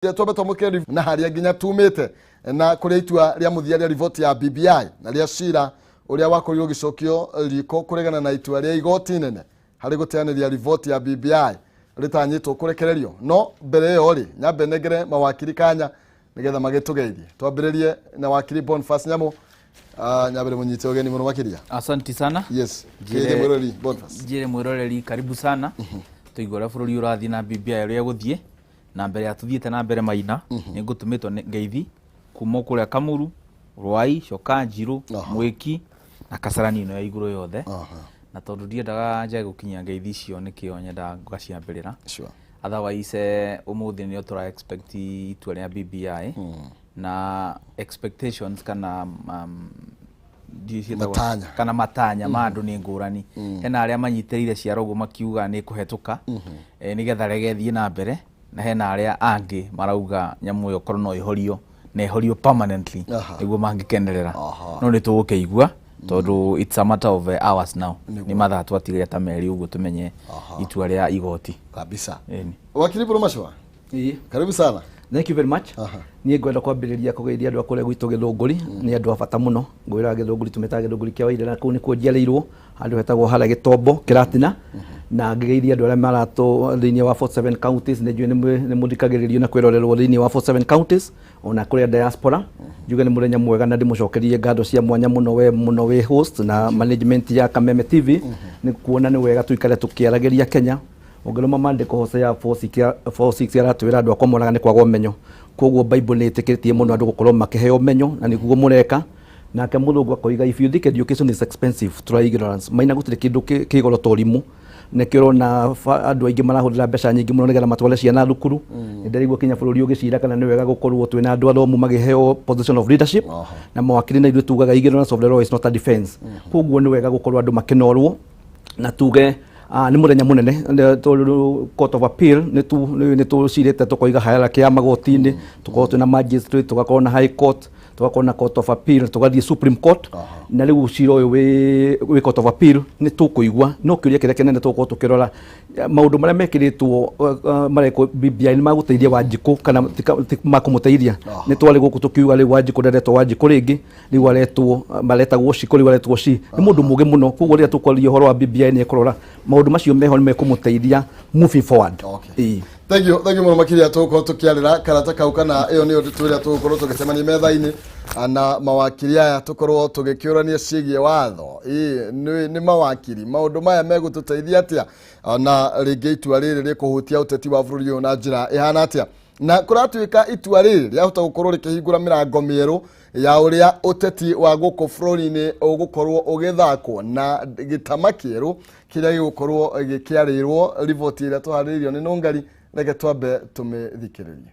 Twambe twamũkĩre na harĩa nginya tumĩte na kũrĩa itua rĩa mũthia rĩa riboti ya BBI na rĩa cira ũrĩa wakorirwo ũgĩcokio riko kũregana na itua rĩa igoti inene harĩ gũteanĩria riboti ya BBI rĩtanyĩtwo kũrekererio. No mbere ĩyo rĩ, nyambe nengere mawakiri kanya nĩgetha magĩtũgeithie. Twambĩrĩrie na wakiri Boniface Nyamu. Nyambere mũnyite ũgeni mũno makĩria. Asanti sana. Yes. Kĩgeithie mwĩroreri Boniface. Njĩre mwĩroreri karibu sana. Tũigue ũrĩa bũrũri ũrathiĩ na BBI ũrĩa gũthiĩ na mbere ya tũthiĩte na mbere maina nĩ ngũtũmĩtwo nĩ ngeithi kuma kũrĩa Kamuru, Rwai, Coka Njirũ, Mwĩki na Kasarani ĩno ya igũrũ yothe. Na tondũ ndiendaga njage gũkinyia ngeithi icio nĩkĩo nyendaga ngaciambĩrĩra. Otherwise ũmũthĩ nĩo tũra expect itua rĩa BBI na expectations kana ndiũĩ ciĩtagwo- Matanya. Kana matanya ma andũ nĩ ngũrani. Hena arĩa manyitĩrĩire ciara ũguo makiuga nĩ kũhetũka nĩgetha rege ĩthiĩ na mbere, na hena arĩa angĩ marauga nyamũ ĩyo korwo no ĩhorio na ĩhorio permanently nĩguo mangĩkenerera. No nĩ tũgũkĩigua tondũ it's a matter of hours now, nĩ mathaa twatigaire ta 2 ũguo tũmenye itua rĩa igoti. Kabisa. Ĩni. Wakiri Burumashwa, karibu sana. Thank you very much. Niĩ ngwenda kwambĩrĩria kũgeithia andũ a kũrĩa gwitũ Gĩthũngũri, nĩ andũ a bata mũno. Ngwĩraga Gĩthũngũri tũmĩtaga Gĩthũngũri kĩa Waithera, kũu nĩkuo njiarĩirwo, handũ hetagwo harĩa Gĩtombo, Kĩratina. Na ngĩgeithia andũ arĩa maratũ thĩinĩ wa 47 counties, nĩ njũĩ nĩ mũthikagĩrĩrio na kwĩrorerwo thĩinĩ wa 47 counties, ona kũrĩa diaspora. Njuge nĩ mũthenya mwega na ndĩmũcokerie ngatho cia mwanya mũno we mũno wĩ host na management ya Kameme TV, nĩ kuona nĩ wega tũikare tũkĩaragĩria Kenya. Ũngĩrũma maandĩko Hosea 4:6 aratwĩra andũ akwa moraga nĩ kwaga ũmenyo. Koguo Bible nĩ ĩtĩkĩrĩtie mũno andũ gũkorwo makĩheo ũmenyo na nĩguo mũreka. Nake mũthũngũ akoiga, "If you think education is expensive, try ignorance." Maina gũtirĩ kĩndũ kĩ goro ta ũrimũ. Nĩkĩo ũrona andũ aingĩ marahũthĩra mbeca nyingĩ mũno nĩgetha matware ciana thukuru. Nĩ ndĩraigua kinya bũrũri ũgĩcira kana nĩ wega gũkorwo twĩna andũ athomu magĩheo position of leadership. Na mawakiri na ithuĩ tugaga ignorance of the law is not a defense. Koguo nĩ wega gũkorwo andũ makĩnorwo na tuge nĩ mũthenya mũnene tondũ Court of Appeal nĩ tũcirĩte tũkoiga hierarchy ya magoti-inĩ, tũkorwo twĩna magistrate, tũgakorwo na High Court, tũgakorwo na Court of Appeal, tũgathiĩ Supreme Court. Na rĩu cira ũyũ wĩ Court of Appeal nĩ tũkũigua, no kĩũria kĩrĩa kĩnene tũgũkorwo tũkĩrora maũndũ marĩa mekĩrĩtwo marekwo BBI nĩ magũteithia Wanjikũ kana ti makũmũteithia. Nĩ twarĩ gũkũ tũkiuga rĩu Wanjikũ ndaretwo Wanjikũ rĩngĩ, rĩu aretwo maretagwo Shiko, rĩu aretwo Shi. Nĩ mũndũ mũgĩ mũno, koguo rĩrĩa tũkwaria ũhoro wa BBI nĩ ekũrora maũndũ macio meho nĩ mekũmũteithia moving forward. Ĩĩ. Thank you, thank you mũno makĩria. Tũgũkorwo tũkĩarĩra karata kau kana ĩyo nĩyo ndeto ĩrĩa tũgũkorwo tũgĩcemania metha-inĩ na mawakiri aya, tũkorwo tũgĩkĩũrania ciĩgiĩ watho. Ĩĩ, nĩ mawakiri, maũndũ maya megũtũteithia atĩa na rĩngĩ itua rĩrĩ rĩkũhutia ũteti wa bũrũri ũyũ na njĩra ĩhana atĩa, na kũratuĩka itua rĩrĩ rĩahota gũkorwo rĩkĩhingũra mĩrango mĩerũ ya ũrĩa ũteti wa gũkũ bũrũri-inĩ ũgũkorwo ũgĩthakwo na gĩtama kĩerũ kĩrĩa gĩgũkorwo gĩkĩarĩrwo. Riboti ĩrĩa tũharĩrĩirio nĩ Nũngari, reke twambe tũmĩthikĩrĩrie.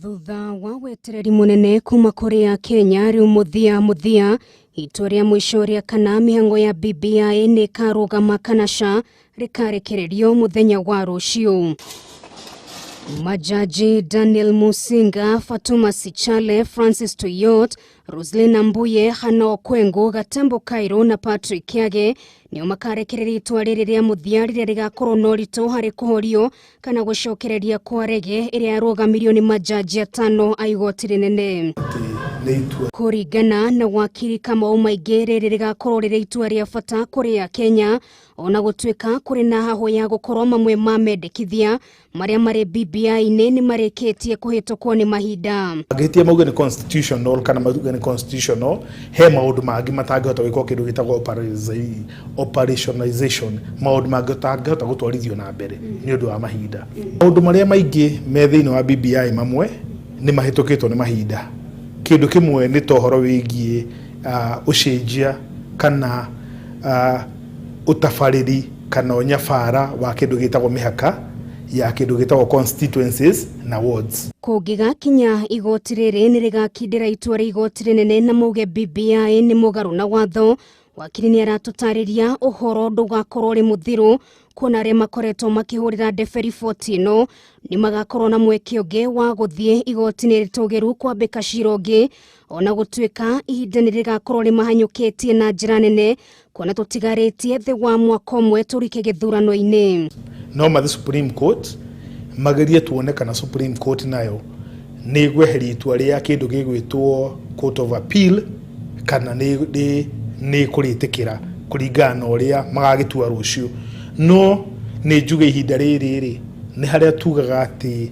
Thutha wa wetereri mũnene kuma kũrĩ a Kenya, rĩu mũthia mũthia itua rĩa mũico rĩa kana mĩhang'o ya BBI nĩ ĩkarũgama kana ca rĩkarekererio mũthenya wa rũciũ. Majaji Daniel Musinga, Fatuma Sichale, Francis Tuyot, Roslyn Mbuye, Hana Okwengu, Gatembo Kairo na Patrick Kiage nĩo makarekereria itua rĩrĩ rĩa mũthia rĩrĩa rĩgakorwo na ũritũ harĩ kũhorio kana gũcokereria kwa rege ĩrĩa yarũgamirio nĩ majaji 5 a igoti rĩnene. Kũringana na wakiri Kamau Maingĩ, rĩrĩ rĩgakorwo rĩrĩ itua rĩa bata kũrĩ a Kenya, ona gũtuĩka kũrĩ na hahũ ya gũkorwo mamwe ma mendekithia marĩa marĩ BBI-inĩ nĩ marĩkĩtie kũhĩtũkwo nĩ mahinda. Angĩhĩtia mauge nĩ constitutional kana mauge nĩ constitutional, he maũndũ mangĩ matangĩhota gwĩkwo, kĩndũ gĩtagwo operationalization, maũndũ mangĩ matangĩhota gũtwarithio na mbere nĩ ũndũ wa mahinda. Maũndũ marĩa maingĩ me thĩinĩ wa BBI mamwe nĩ mahĩtũkĩtwo nĩ mahinda. Kĩndũ kĩmwe nĩ ta ũhoro wĩgiĩ ũcenjia kana ũtabarĩri kana ũnyabara wa kĩndũ gĩtagwo mĩhaka ya kĩndũ gĩtagwo constituencies na wards. Kũngĩgakinya igoti rĩrĩ nĩ rĩgakindĩra itua rĩa igoti rĩnene na mauge BBI nĩ mũgarũ na watho, wakiri nĩ aratũtarĩria ũhoro ndũgakorwo ũrĩ mũthiru, kuona arĩa makoretwo makĩhũrĩra ndebe riboti ĩno nĩ magakorwo na mweke ũngĩ wa gũthiĩ igoti-inĩ rĩtũgĩru kwambĩka cira ũngĩ, ona gũtuĩka ihinda nĩ rĩgakorwo rĩmahanyũkĩtie na njĩra nene, kuona tũtigarĩtie thĩ wa mwaka ũmwe tũrike gĩthurano-inĩ. No mathi Supreme Court. Magerie tuone kana Supreme Court nayo nĩ ĩgweheria itua rĩa kĩndũ gĩgwĩtwo Court of Appeal kana nĩ kũrĩtĩkĩra kũringana na ũrĩa magagĩtua rũciũ. No nĩ njuge ihinda rĩrĩ rĩ, nĩ harĩa tugaga atĩ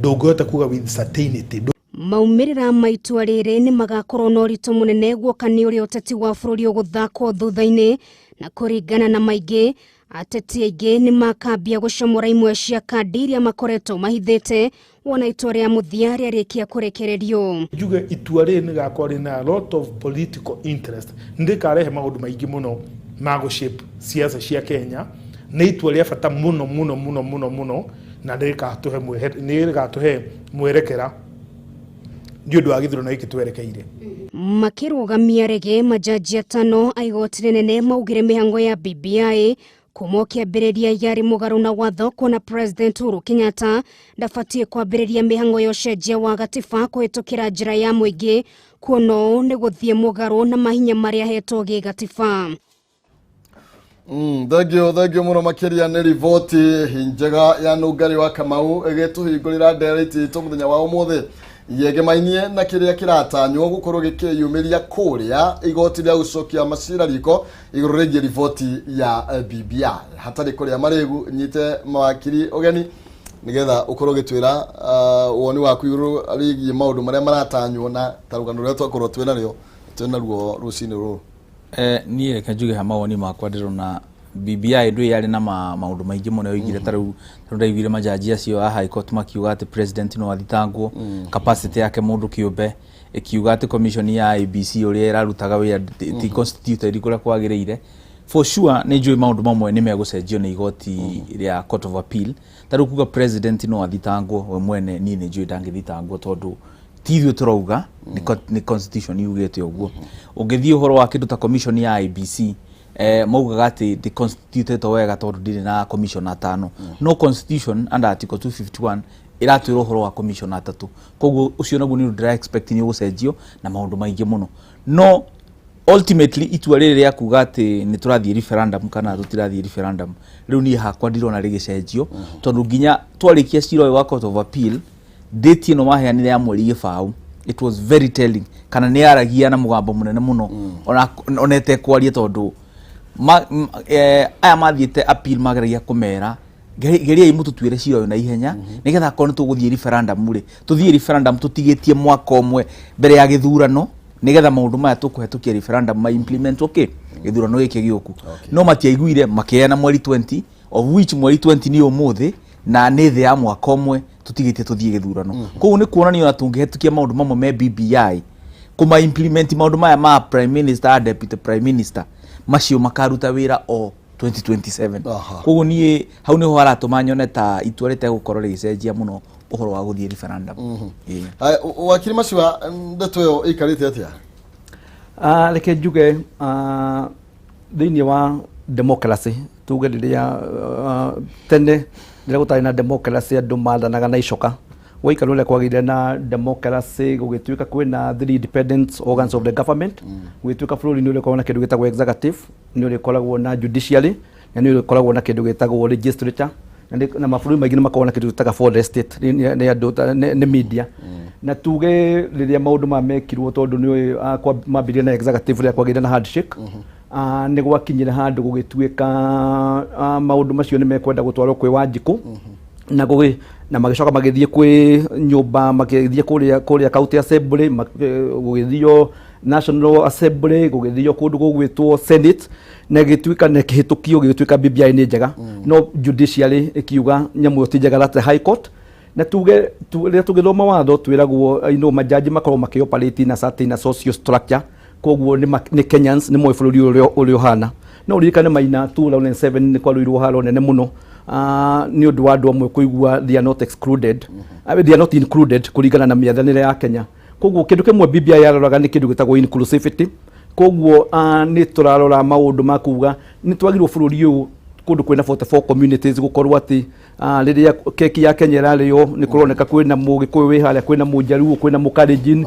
ndũngĩhota kuga with certainty. Maumĩrĩra ma itua rĩrĩ nĩ magakorwo na ũritũ mũnene guoka nĩ ũrĩa ũteti wa bũrũri ũgũthakwo thutha-inĩ, na kũringana na maingĩ ateti aingĩ nĩ makambia gũcomora imwe cia kandi iria makoretwo mahithĩte wona itua rĩa mũthia rĩarĩkia kũrekererio. Njuge itua rĩrĩ nĩ rĩgakorwo rĩna a lot of political interest, nĩ rĩkarehe maũndũ maingĩ mũno ma gũ-shape siasa cia Kenya. Nĩ itua rĩa bata mũno mũno mũno mũno mũno, na nĩ rĩgatũhe mwerekera nĩ ũndũ wa gĩthurano gĩkĩ twerekeire. Makĩrũgamia rege majaji atano a igoti rĩnene maugire mĩhango ya BBI kuma kĩambĩrĩria yarĩ mũgarũ na watho, kuona President Uhuru Kenyatta ndabatiĩ kwambĩrĩria mĩhango ya ũcenjia wa gatiba kũhĩtũkĩra njĩra ya mũingĩ, kuona ũũ nĩ gũthiĩ mũgarũ na mahinya marĩa ahetwo gĩgatiba. Thank you, thank you mũno makĩria. Nĩ riboti njega ya Nũngari wa Kamau ĩgĩtũhingũrĩra ndereti itũ mũthenya wa ũmũthĩ yegemainie na kĩrĩa kĩratanywo gũkorwo gĩkĩyumĩria kũrĩa igoti rĩa gũcokia macira riko igũrũ rĩgiĩ riboti ya BBI. Hatarĩ kũrĩa marĩgu, nyite mawakiri ũgeni nĩgetha ũkorwo ũgĩtwĩra woni waku igũrũ rĩgiĩ maũndũ marĩa maratanywo na ta rũgano rũrĩa twakorwo twĩnarĩo twĩnaruo rũcinĩ rũrũ. Niĩ reke njuge ha mawoni makwa, ndĩrona BBI ndũ yarĩ na maũndũ maingĩ mũno yoigire. Ta rĩu ndaiguire majaji acio a High Court makiuga atĩ president no athitangwo capacity yake mũndũ kĩũmbe, ĩkiuga atĩ commission ya IEBC ũrĩa ĩrarutaga wĩra ti constituted kũrĩa kwagĩrĩire. For sure nĩ njũĩ maũndũ mamwe nĩ megũcenjio nĩ igoti rĩa Court of Appeal. Ta rĩu kuga president no athitangwo we mwene, niĩ nĩ njũĩ ndangĩthitangwo, tondũ ti ithuĩ tũrauga, nĩ constitution yugĩte ũguo. Ũngĩthiĩ ũhoro wa kĩndũ ta commission ya IEBC, maugaga atĩ ndĩ constituted wega tondũ ndĩrĩ na commission atano, no constitution under article 251 ĩratwĩra ũhoro wa commission atatũ. Koguo ũcio naguo nĩ ũndũ ndĩra expect nĩ ũgũcenjio na maũndũ maingĩ mũno. No ultimately itua rĩrĩ rĩa kuga atĩ nĩ tũrathiĩ referendum kana tũtirathiĩ referendum, rĩu niĩ hakwa ndirona rĩgĩcenjio, tondũ nginya twarĩkia cira ũyũ wa Court of Appeal, date ĩno maheanire ya mweri gĩbaũ, it was very telling kana nĩ yaragia na mũgambo mũnene mũno ona ĩtekwaria, tondũ aya mathiĩte appeal mageragia kũmera, "Geriai mũtũtuĩre cira ũyũ na ihenya, nĩgetha akorwo nĩ tũgũthiĩ referendum rĩ, tũthiĩ referendum tũtigĩtie mwaka ũmwe mbere ya gĩthurano, nĩgetha maũndũ maya tũkũhetũkia referendum ma implement okay gĩthurano gĩkĩ gĩũku." No matiaiguire, makĩheana mweri 20, of which mweri 20 nĩ ũmũthĩ na nĩ thĩ ya mwaka ũmwe tũtigĩtie tũthiĩ gĩthurano. Koguo nĩ kuonania ona tũngĩhetũkia maũndũ mamwe me BBI, kũma implement maũndũ maya ma prime minister, deputy prime minister, macio makaruta wĩra o 2027. Koguo niĩ hau nĩho haratũma nyone ta itua rĩtegũkorwo rĩgĩcenjia mũno ũhoro wa gũthiĩ referendum. Ĩĩ. Haya, wakiri Macua, ndeto ĩyo ĩikarĩte atĩa? Reke njuge thĩinĩ wa democracy, tuge rĩrĩa tene rĩrĩa gũtarĩ na democracy, andũ mathanaga na icoka. Gwaikara ũrĩa kwagĩire na democracy, gũgĩtuĩka kwĩna three independent organs of the government, gũgĩtuĩka bũrũri nĩ ũrĩkoragwo na kĩndũ gĩtagwo executive, nĩ ũrĩkoragwo na judiciary, na nĩ ũrĩkoragwo na kĩndũ gĩtagwo legislature, na mabũrũri maingĩ nĩ makoragwo na kĩndũ gĩtaga fourth estate, nĩ andũ nĩ media. Na tuge rĩrĩa maũndũ maya mekirwo, tondũ nĩ mambĩrĩria na executive, rĩrĩa kwagĩire na handshake, nĩ gwakinyire handũ gũgĩtuĩka maũndũ macio nĩ mekwenda gũtwarwo kwĩ Wanjikũ na gũgĩ na magĩcoka magĩthiĩ kwĩ nyũmba, magĩthiĩ kũrĩa county assembly, gũgĩthio National Assembly, gũgĩthio kũndũ gũgwĩtwo Senate, na gĩgĩtuĩka na kĩhĩtũkio, gĩgĩtuĩka BBI nĩ njega, no judiciary ĩkiuga nyamũ ĩyo ti njega, that's the High Court. Na tuge rĩrĩa tũgĩthoma watho twĩragwo majaji makoragwo makĩoperate in a certain social structure, koguo nĩ Kenyans, nĩ moĩ bũrũri ũrĩa ũhana. No ũririkane Maina, 2007 nĩ kwarũirwo haro nene mũno nĩ ũndũ wa andũ amwe kũigua they are not excluded, they are not included kũringana na mĩathanĩre ya Kenya. Koguo kĩndũ kĩmwe BBI yaroraga nĩ kĩndũ gĩtagwo inclusivity. Koguo nĩ tũrarora maũndũ ma kuga nĩ twagĩrĩirwo bũrũri ũyũ kũndũ kwĩna 44 communities, gũkorwo atĩ rĩrĩa keki ya Kenya ĩrarĩo nĩ kũroneka kwĩna Mũgĩkũyũ wĩ harĩa, kwĩna Mũjaruo, kwĩna Mũkalenjin.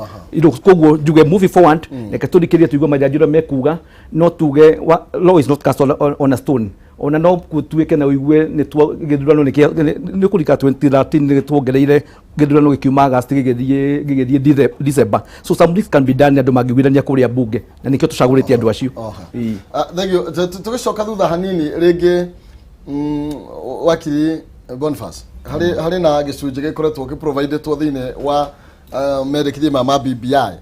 Koguo njuge moving forward, reke tũthikĩrĩrie tũigue majaji ũrĩa mekuga, no tuge law is not cast on a stone. Ona no gũtuĩke na ũigue nĩ gĩthurano nĩ kũrika 2013 nĩ tuongereire gĩthurano gĩkiuma August gĩgĩthiĩ December. So some things can be done, andũ mangĩiguithania kũrĩa bunge, na nĩkĩo tũcagũrĩte andũ acio. Ĩĩ. Ah, thank you. Tũgĩcoka thutha hanini rĩngĩ, wakiri Boniface, harĩ na gĩcunjĩ gĩkoretwo gĩprovidetwo thĩinĩ wa mendekithia ma BBI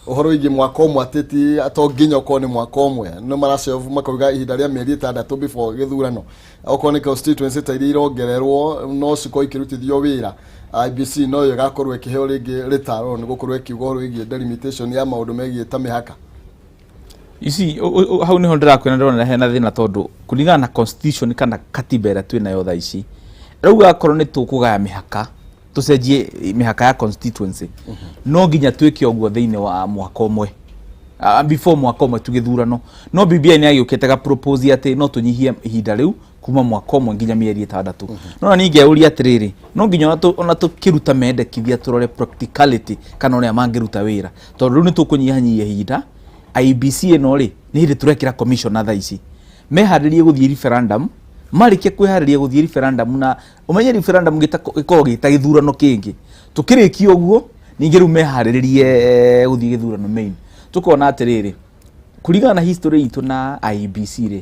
ũhoro wĩgiĩ mwaka ũmwe, atĩ ti to nginya ũkorwo nĩ mwaka ũmwe, nĩ maracobu makauga ihinda rĩa mĩeri 6 before gĩthurano, okorwo nĩ constituency ta iria irongererwo no cikorwo ikĩrutithio wĩra, IEBC no yo ĩgakorwo ĩkĩheo rĩngĩ rĩtaro nĩ gũkorwo ĩkiuga ũhoro wĩgiĩ delimitation ya maũndũ megiĩ ta mĩhaka. Ici hau niho ndĩrakwĩra ndĩrona hena thĩna, tondũ kũringana na constitution kana katiba ĩrĩa twĩ nayo thaa ici, rĩu akorwo nĩ tũkũgaya mĩhaka, tũcenjie mĩhaka ya constituency, no nginya twĩke ũguo thĩinĩ wa mwaka ũmwe, before mwaka ũmwe tu gĩthurano. No BBI nĩ agĩũkĩte ga propose atĩ no tũnyihie ihinda rĩu kuma mwaka ũmwe nginya mĩeri 6. No na niĩ ngeyũria atĩrĩrĩ, no nginya ona tũkĩruta mendekithia tũrore practicality kana ũrĩa mangĩruta wĩra, tondũ rĩu nĩ tũkũnyihanyihia ihinda. IEBC ĩno rĩ, nĩ hĩndĩ tũrekĩra commissioner thaa ici meharĩrie gũthiĩ referendum. Marĩkia kwĩharĩria gũthiĩ referendum, na ũmenye referendum gĩkoragwo gĩta gĩthurano kĩngĩ, tũkĩrĩkia ũguo ningĩ rĩu meharĩrĩrie gũthiĩ gĩthurano main. Tũkona atĩrĩrĩ, kũringana na history itũ na IEBC rĩ,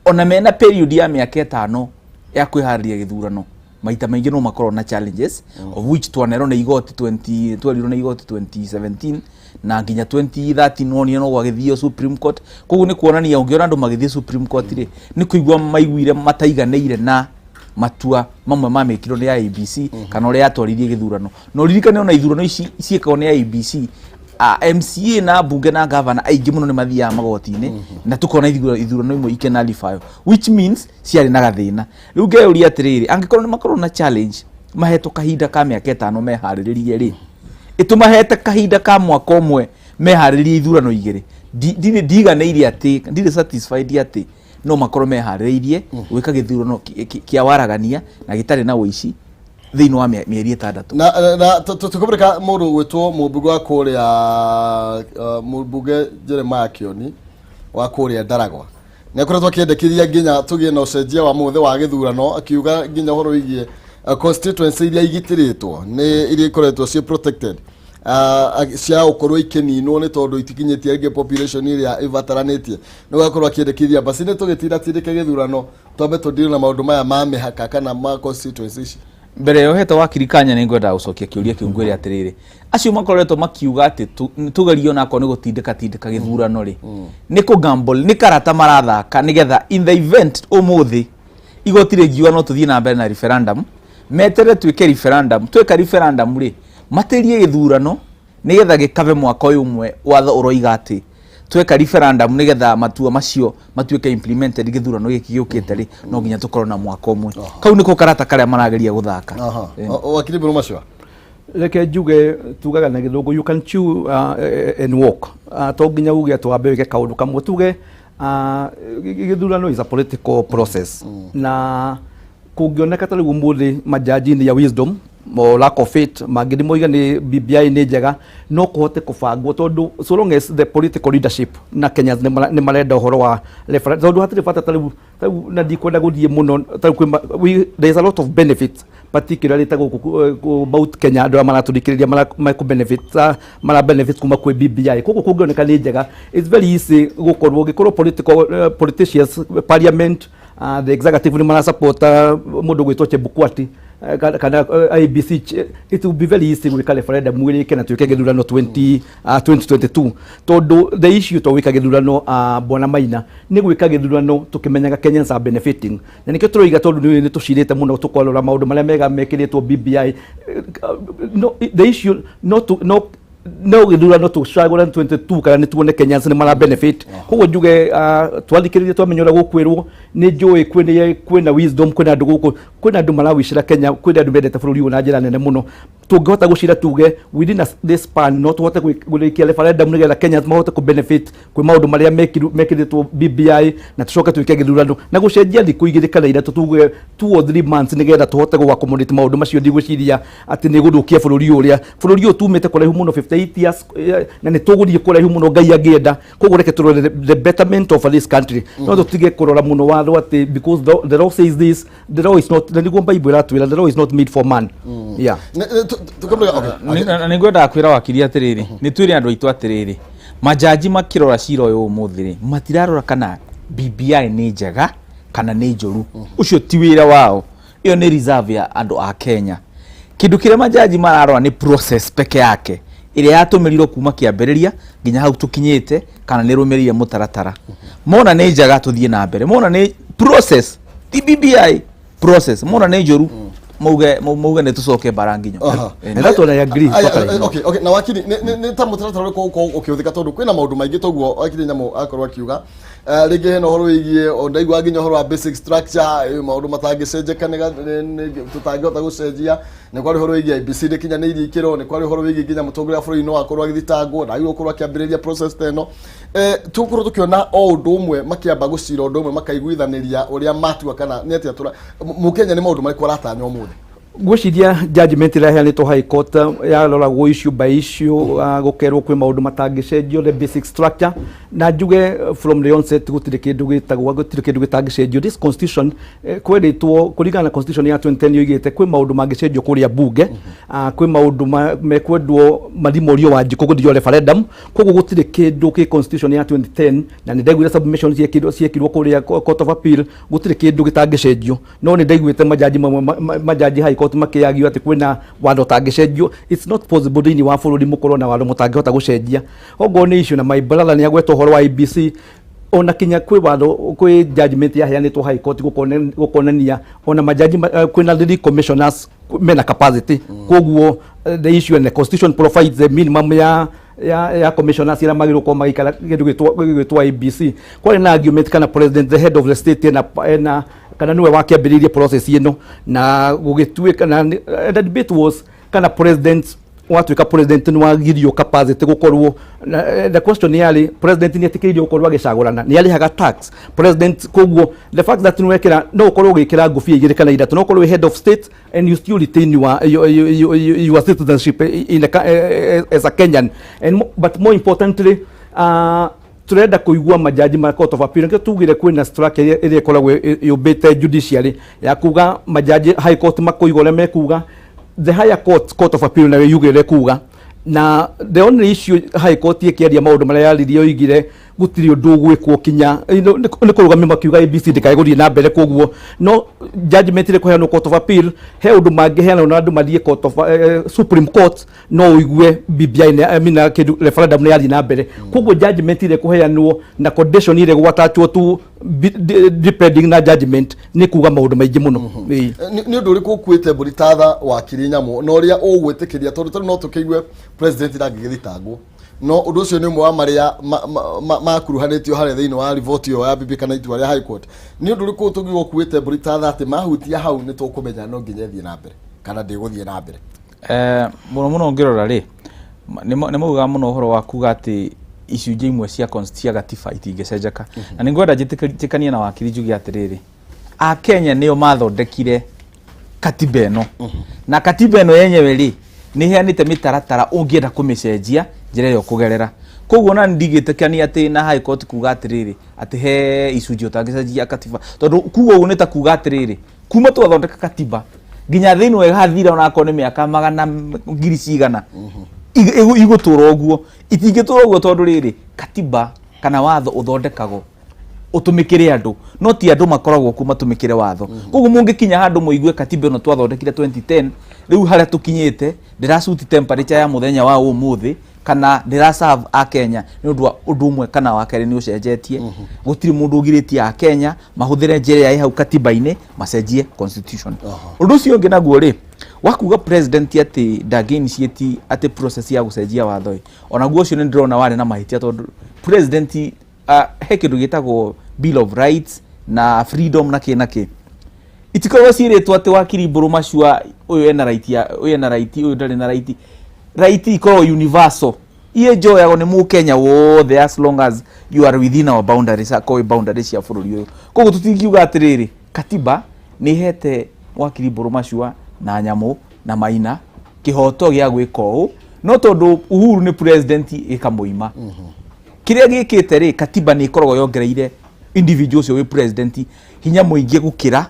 ona mena period ya mĩaka 5 ya kwĩharĩria gĩthurano, maita maingĩ no makorwo na challenges, of which twanerwo nĩ igoti 20 twerirwo nĩ igoti 2017 na nginya 2013 wonire no gwagĩthio Supreme Court. Koguo nĩ kuonania ũngĩona andũ magĩthiĩ Supreme Court rĩ, nĩ kũigua maiguire mataiganĩire na matua mamwe mamĩkirwo nĩ IEBC kana ũrĩa yatwaririe gĩthurano. Na ũririkane ona ithurano ici ciĩkagwo nĩ IEBC, MCA na mbunge na gavana aingĩ mũno nĩ mathiaga magoti-inĩ, na tũkona ithurano imwe ikenalifyo, which means ciarĩ na gathĩna. Rĩu ngeyũria atĩrĩrĩ, angĩkorwo nĩ makorwo na challenge mahetwo kahinda ka mĩaka 5 meharĩrĩrie rĩ, ĩtũmahete kahinda ka mwaka ũmwe meharĩrĩrie ithurano igĩrĩ, ndirĩ ndiganĩire atĩ ndirĩ satisfied atĩ no makorwo meharĩrĩirie gwĩka gĩthurano kĩa waragania na gĩtarĩ na ũici thĩinĩ wa mĩeri 6. Na tũkũbũrĩka mũndũ gwĩtwo mũmbunge wa kũrĩa, mũmbunge Jeremiah Kioni wa kũrĩa Ndaragwa nĩ akoretwo akĩendekithia nginya tũgĩe na ũcenjia wa mũthĩ wa gĩthurano, akiuga nginya ũhoro wĩgiĩ constituency iria igitĩrĩtwo, nĩ iria ikoretwo ciĩ protected, cia gũkorwo ikĩninwo nĩ tondũ itikinyĩtie rĩngĩ population ĩrĩa ĩbataranĩtie. Nĩ gũgakorwo akĩendekithia basi nĩ tũgĩtindatindĩke gĩthurano, twambe tũdeal na maũndũ maya ma mĩhaka kana ma constituency ici. Mbere ya ũhete wakiri kanya, nĩ ngwendaga gũcokia kĩũria kĩu ngwĩre atĩrĩrĩ, acio makoretwo makiuga atĩ tũgerie onakorwo nĩ gũtindĩka tindĩka gĩthurano rĩ, nĩ kũ gamble, nĩ karata marathaka, nĩgetha in the event ũmũthĩ igoti rĩngiuga no tũthiĩ na mbere na referendum, meterere twĩke referendum. Tweka referendum rĩ, matĩrie gĩthurano nĩgetha gĩkabe mwaka ũyũ ũmwe. Watho ũroiga atĩ tweka referendum, nĩgetha matua macio matuĩke implemented gĩthurano gĩkĩ gĩũkĩte rĩ, no nginya tũkorwo na mwaka ũmwe. Kau nĩko karata karĩa marageria gũthaka. Wakiri Mburu Macua. Reke njuge, tugaga na Gĩthũngũ, you can chew and walk. To nginya uge atĩ wambe wĩke kaũndũ kamwe. Tuge gĩthurano is a political process, na kũngĩoneka ta rĩu ũmũthĩ majaji ya wisdom or lack of it mangĩthi moiga nĩ BBI nĩ njega, no kũhote kũbangwo, tondũ so long as the political leadership na Kenyans nĩ marenda ũhoro wa referendum, tondũ hatirĩ bata ta rĩu na ndikwenda gũthiĩ mũno, ta rĩu there is a lot of benefits, particularly ta gũkũ Mount Kenya, andũ arĩa maratũthikĩrĩria mekũ benefit, mara benefit kuma kwĩ BBI. Koguo kũngĩoneka nĩ njega, it's very easy gũkorwo gĩkorwo political politicians, parliament, the executive nĩ marasupport mũndũ gwĩtwo Chebukati kana IEBC, it will be very easy gwĩka referendum ĩrĩke na twĩke gĩthurano 2022, tondũ the issue to gwĩka gĩthurano, bwana Maina, nĩ gwĩka gĩthurano tũkĩmenyaga Kenyans are benefiting, na nĩkĩo tũroiga, tondũ nĩ tũcirĩte mũno tũkorora maũndũ marĩa mega mekĩrĩtwo BBI. No, the issue no to, no no gĩthurano tũcagũra 22 kana nĩ tuone Kenyans nĩ mara benefit. Koguo njuge, twathikĩrĩria, twamenya ũrĩa gũkwĩrwo, nĩ njũĩ kwĩna wisdom, kwĩna andũ gũkũ, kwĩna andũ marawicĩra Kenya, kwĩna andũ mendete bũrũri ũyũ na njĩra nene mũno. Tũngĩhota gũcira tuge within this span no tũhote gwĩkia referendum nĩgetha Kenyans mahote kũ benefit kwĩ maũndũ marĩa mekĩrĩtwo BBI, na tũcoke twĩke gĩthurano na gũcenjia thikũ 2 kana 3, tuge 2 or 3 months, nĩgetha tũhote gũ accommodate maũndũ macio. Ndigwĩciria atĩ nĩ gũthũkia bũrũri ũyũ, ũrĩa bũrũri ũyũ tumĩte kũraihu mũno, 58 years, na nĩ tũgũthiĩ kũraihu mũno Ngai angĩenda. Koguo reke tũrore the betterment of this country, no tũtige kũrora mũno watho atĩ because the law says this, the law is not, na nĩguo Bible ĩratwĩra, the law is not made for man, yeah. Okay. Na nĩ ngwendaga kwĩra wakiri atĩrĩrĩ, nĩ twĩre andũ aitũ atĩrĩrĩ, majaji makĩrora cira ũyũ ũmũthĩ rĩ, matirarora kana BBI nĩ njega kana nĩ njũru. Ũcio ti wĩra wao, ĩyo nĩ reserve ya andũ a Kenya. Kĩndũ kĩrĩa majaji mararora nĩ process peke yake ĩrĩa yatũmĩrirwo kuma kĩambĩrĩria nginya hau tũkinyĩte, kana nĩ ĩrũmĩrĩire mũtaratara. Mona nĩ njega, tũthiĩ na mbere. Mona nĩ process, ti BBI process, mona nĩ njũru, mauge nĩ tũcoke bara nginyo. And that's what I agree Aya, totally. Okay, na wakiri, nĩ ta mũtaratara ũrĩkũ ũkoragwo ũkĩhũthĩka? Tondũ kwĩna maũndũ maingĩ toguo wakiri Nyamũ akorwo akiuga. Rĩngĩ hena ũhoro wĩgiĩ o ndaigua nginya ũhoro wa basic structure, maũndũ matangĩcenjeka, tũtangĩhota gũcenjia. Nĩ kwarĩ ũhoro wĩgiĩ IEBC ndĩkinyanĩirie ikĩro, nĩ kwarĩ ũhoro wĩgiĩ nginya mũtongoria wa bũrũri no akorwo agĩthitangwo, ndagĩrĩirwo gũkorwo akĩambĩrĩria process ta ĩno. Tũgũkorwo tũkĩona o ũndũ ũmwe makĩamba gũcira ũndũ ũmwe, makaiguithanĩria ũrĩa matua, kana nĩ atĩa? Tũra Mũkenya nĩ maũndũ marĩkũ aratanya ũmũthĩ? Ngwĩciria judgment ĩrĩa ĩheanĩtwo High Court yaroragwo issue by issue, gũkerwo kwĩ maũndũ matangĩcenjio, the basic structure. Na njuge from the onset gũtirĩ kĩndũ gĩtagwo, gũtirĩ kĩndũ gĩtangĩcenjio. This constitution, kwĩrĩtwo kũringana na constitution ya 2010 yoigĩte kwĩ maũndũ mangĩcenjio kũrĩa bunge, kwĩ maũndũ mekwendwo mathimorio wa njikũ gũthio referendum. Koguo gũtirĩ kĩndũ kĩ constitution ya 2010, na nĩ ndaiguire submission ciekirwo kũrĩa Court of Appeal, gũtirĩ kĩndũ gĩtangĩcenjio. No nĩ ndaiguĩte majaji mamwe majaji High Court makĩagio atĩ kwĩna watho ũtangĩcenjio. It's not possible thĩinĩ wa bũrũri mũkorwo na watho mũtangĩhota gũcenjia. Okorwo nĩ issue na my brother nĩ agweta ũhoro wa IEBC, ona kinya kwĩ watho, kwĩ judgment yaheanĩtwo High Court gũkonania ona majaji kwĩna three commissioners mena capacity. Koguo the issue and the constitution provides the minimum ya commissioners ira magĩrĩirwo gũkorwo magĩikara kĩndũ gĩtwo IEBC. Kwarĩ na argument kana president, the head of the state, ena kana nĩwe wakĩambĩrĩirie process ĩno, na gũgĩtuĩka na the debate was kana president watuĩka president nĩ wagirio capacity gũkorwo the question yarĩ president nĩ etĩkĩrĩirio gũkorwo agĩcagũrana, nĩ arĩhaga tax president. Koguo the fact that nĩ wekĩra, no ũkorwo ũgĩkĩra ngũbia igĩrĩ kana ithatũ, no ũkorwo wĩ head of state and you still retain your citizenship as a Kenyan. But more importantly, turenda kuigua majaji ma Court of Appeal. Nĩkĩo tugire kwĩna structure ĩrĩa ĩkoragwo yũmbĩte judiciary ya kuga majaji High Court makoiga ũrĩa mekuga, the higher court, Court of Appeal, nayo yuge ũrĩa ĩkuga. Na the only issue High Court ĩkĩaria maũndũ marĩa yaririe, yoigire gũtirĩ ũndũ ũgwĩkwo kinya nĩ kũrũgamio, makiuga IEBC ndĩkae gũthiĩ na mbere. Koguo no judgment ĩrĩ kũheanwo Court of Appeal, he ũndũ mangĩheana na andũ mathiĩ court of Supreme Court, no ũigue BBI nĩ, I mean, kĩndũ referendum nĩ yathiĩ na mbere. Koguo judgment ĩrĩa kũheanwo na condition ĩrĩa gwatachwo tu depending na judgment nĩ kuga maũndũ maingĩ mũno. Ĩĩ. Nĩ ũndũ ũrĩkũ ũkuĩte mbũri tatha wakiri Nyamũ na ũrĩa ũgwĩtĩkĩria? Tondũ no tũkĩigue president ndangĩgĩthitangwo, no ũndũ ũcio nĩ ũmwe wa marĩa makuruhanĩtio harĩa thĩinĩ wa riboti ĩyo ya BBI kana itua rĩa High Court. Nĩ ũndũ ũrĩkũ tũngiuga ũkuĩte mbũri tatha atĩ mahutia hau nĩ tũkũmenya no nginya ĩthiĩ na mbere kana ndĩgũthiĩ na mbere? Mũno mũno ũngĩrora rĩ, nĩ maugaga mũno ũhoro wa kuga atĩ icunjĩ imwe cia gatiba itingĩcenjeka. Na nĩ ngwenda njĩtĩkanie na wakiri njuge atĩrĩrĩ, Akenya nĩo mathondekire katiba ĩno, na katiba ĩno yenyewe rĩ, nĩ ĩheanĩte mĩtaratara ũngĩenda kũmĩcenjia, njĩra ĩrĩa ũkũgerera. Koguo na ndigĩtĩkania atĩ na High Court kuga atĩrĩrĩ, atĩ he icunjĩ ũtangĩcenjia katiba, tondũ kuga ũguo nĩ ta kuga atĩrĩrĩ, kuma twathondeka katiba nginya thĩinĩ ĩgathira, onakorwo nĩ mĩaka magana ngiri cigana igũtũra ũguo. Itingĩtũra ũguo, tondũ rĩrĩ, katiba kana watho ũthondekagwo ũtũmĩkĩre andũ, no ti andũ makoragwo kuo matũmĩkĩre watho. Koguo mũngĩkinya handũ mũigue katiba ĩno twathondekire 2010, rĩu harĩa tũkinyĩte ndĩrasuit temperature ya mũthenya wa ũmũthĩ kana ndĩra serve a Kenya nĩ ũndũ wa ũndũ ũmwe kana wa kerĩ nĩ ũcenjetie, gũtirĩ mũndũ ũgirĩtie a Kenya mahũthĩre njĩra ĩrĩa ĩ hau katiba-inĩ macenjie constitution. Ũndũ ũcio ũngĩ naguo rĩ, wa kuga president atĩ ndangĩ initiate atĩ process ya gũcenjia watho ĩ, onaguo ũcio nĩ ndĩrona warĩ na mahĩtia, tondũ president, he kĩndũ gĩtagwo Bill of Rights na freedom na kĩ na kĩ. Itikoragwo ciĩrĩtwo atĩ wakiri Mbũrũ Macua ũyũ ena right ya ũyũ, ena right, ũyũ ndarĩ na right. Right ikoragwo universal, iye njoyagwo nĩ mũkenya wothe as long as you are within our boundaries, akorwo wĩ boundaries cia bũrũri ũyũ. Koguo tũtingiuga atĩrĩrĩ, katiba nĩ ĩhete wakiri Mbũrũ Macua na Nyamũ na Maina kĩhoto gĩa gwĩka ũũ, no tondũ Uhuru nĩ president ĩkamũima. Kĩrĩa gĩkĩte rĩ, katiba nĩ ĩkoragwo yongereire individual ũcio wĩ president hinya mũingĩ gũkĩra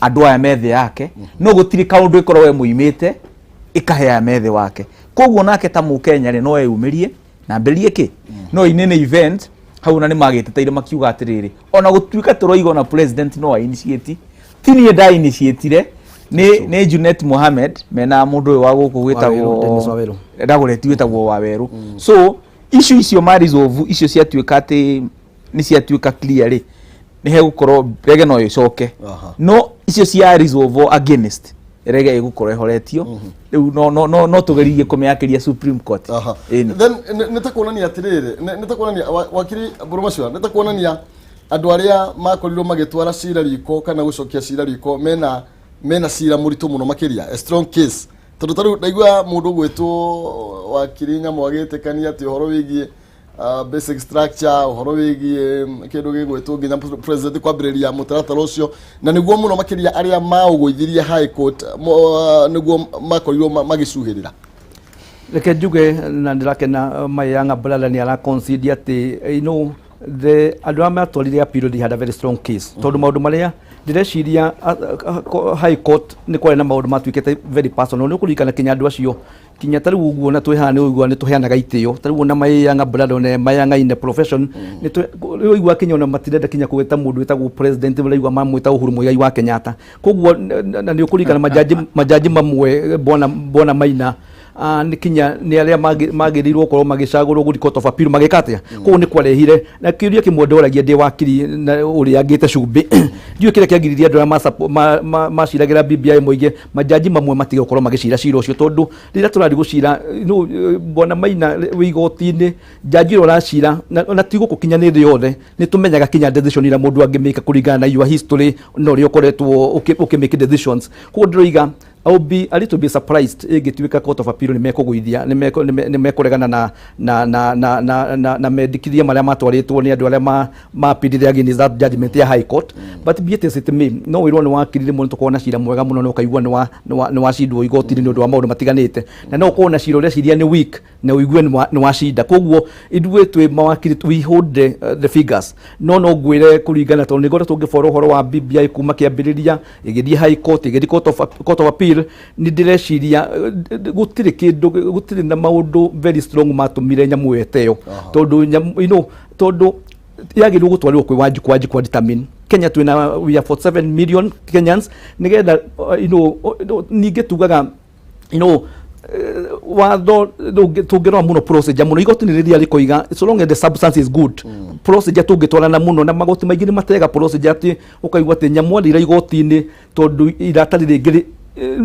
andũ aya me thĩ yake, no gũtirĩ kaũndũ ĩkoragwo ĩmũimĩte ĩkahe aya me thĩ wake. Koguo nake ta mũkenya rĩ, no eyumĩrie na ambĩrĩrie kĩ no inene event hau, na nĩ magĩteteire makiuga atĩrĩrĩ, ona gũtuĩka tũroiga ona president no a initiate, ti niĩ nda initiatire, nĩ Junet Mohamed mena mũndũ ũyũ wa gũkũ Waweru, Dennis Waweru. Ndagũreti wĩtagwo Waweru. So issue icio ma resolve icio ciatuĩka atĩ nĩ ciatuĩka clear rĩ, nĩ hegũkorwo rege no ĩcoke. No icio cia resolve against rege ĩgũkorwo ĩhoretio rĩu, no tũgeririe kũmĩakĩria Supreme Court. Ĩni. Then nĩ ta kuonania atĩrĩrĩ, nĩ ta kuonania wakiri Mbũrũ Macua, nĩ ta kuonania andũ arĩa makorirwo magĩtwara cira riko kana gũcokia cira riko mena cira mũritũ mũno makĩria, a strong case, tondũ ta rĩu ndaigua mũndũ gwĩtwo wakiri Nyamũ agĩtĩkania atĩ ũhoro wĩgiĩ basic structure, ũhoro wĩgiĩ kĩndũ gĩgwĩtwo nginya president kwambĩrĩria mũtaratara ũcio, na nĩguo mũno makĩria arĩa maũgũithirie High Court nĩguo makorirwo magĩcuhĩrĩra. Reke njuge na ndĩrakena my younger brother nĩ ara concede atĩ the andũ arĩa matwarire appeal, they had a very strong case, tondũ maũndũ marĩa ndĩreciria High Court nĩ kwarĩ na maũndũ matuĩkĩte very personal. Nĩ ũkũririkana kinya andũ acio, kinya ta rĩu ũguo na twĩ haha nĩ ũigua nĩ tũheanaga itĩo, ta rĩu ona my younger brother, ona my younger in the profession, nĩ ũigua kinya ona matirenda kinya kũgweta mũndũ wĩtagwo president, maraigua mamwĩta Uhuru Muigai wa Kenyatta. Koguo na nĩ ũkũririkana majaji mamwe, bwana Maina, nĩ kinya nĩ arĩa magĩrĩirwo gũkorwo magĩcagũrwo gũthiĩ Court of Appeal magĩka atĩa. Koguo nĩ kwarehire na kĩũria kĩmwe ndoragia ndĩ wakiri na ũrĩa angĩte cumbĩ, ndiũĩ kĩrĩa kĩagiririe andũ arĩa maciragĩra BBI moige majaji mamwe matige gũkorwo magĩcira cira ũcio, tondũ rĩrĩa tũrathiĩ gũcira no bwana Maina wĩ igoti-inĩ, jaji ũrĩa ũracira na ti gũkũ kinya nĩ thĩ yothe nĩ tũmenyaga kinya decision iria mũndũ angĩmĩka kũringana na your history na ũrĩa ũkoretwo ũkĩ make decisions. Koguo ndĩroiga I will be a little bit surprised ĩngĩtuĩka Court of Appeal nĩ mekũgũithia, nĩ mekũregana na mendekithia marĩa matwarĩtwo nĩ andũ arĩa ma appealire against that judgment ya High Court. But be it as it may, no wĩrwo nĩ wakiri rĩmwe nĩ tũkorwo na cira mwega mũno na ũkaigua nĩ wacindwo igoti-inĩ nĩ ũndũ wa maũndũ matiganĩte, na no ũkorwo na cira ũreciria nĩ weak na ũigue nĩ wacinda. Koguo ithuĩ twĩ mawakiri, we hold the figures, no ngwĩre kũringana, tondũ nĩ ngoretwo ngĩbora ũhoro wa BBI kuma kĩambĩrĩria, ĩgĩthiĩ High Court, ĩgĩthiĩ Court of Appeal, nĩ ndĩreciria gũtirĩ kĩndũ, gũtirĩ na maũndũ very strong matũmire nyamũ ĩyo ĩteo, tondũ tondũ yagĩrĩirwo gũtwarĩrwo kwĩ Wanjikũ determine. Kenya twĩna, we are 47 million Kenyans, nĩgetha ningĩ tugaga watho tũngĩrora mũno procedure mũno, igoti nĩ rĩrĩa rĩkoiga so long as the substance is good, procedure tũngĩtwarana mũno na magoti maingĩ nĩ matega procedure atĩ ũkaigua atĩ nyamũ arĩra igoti-inĩ tondũ iratathi rĩngĩ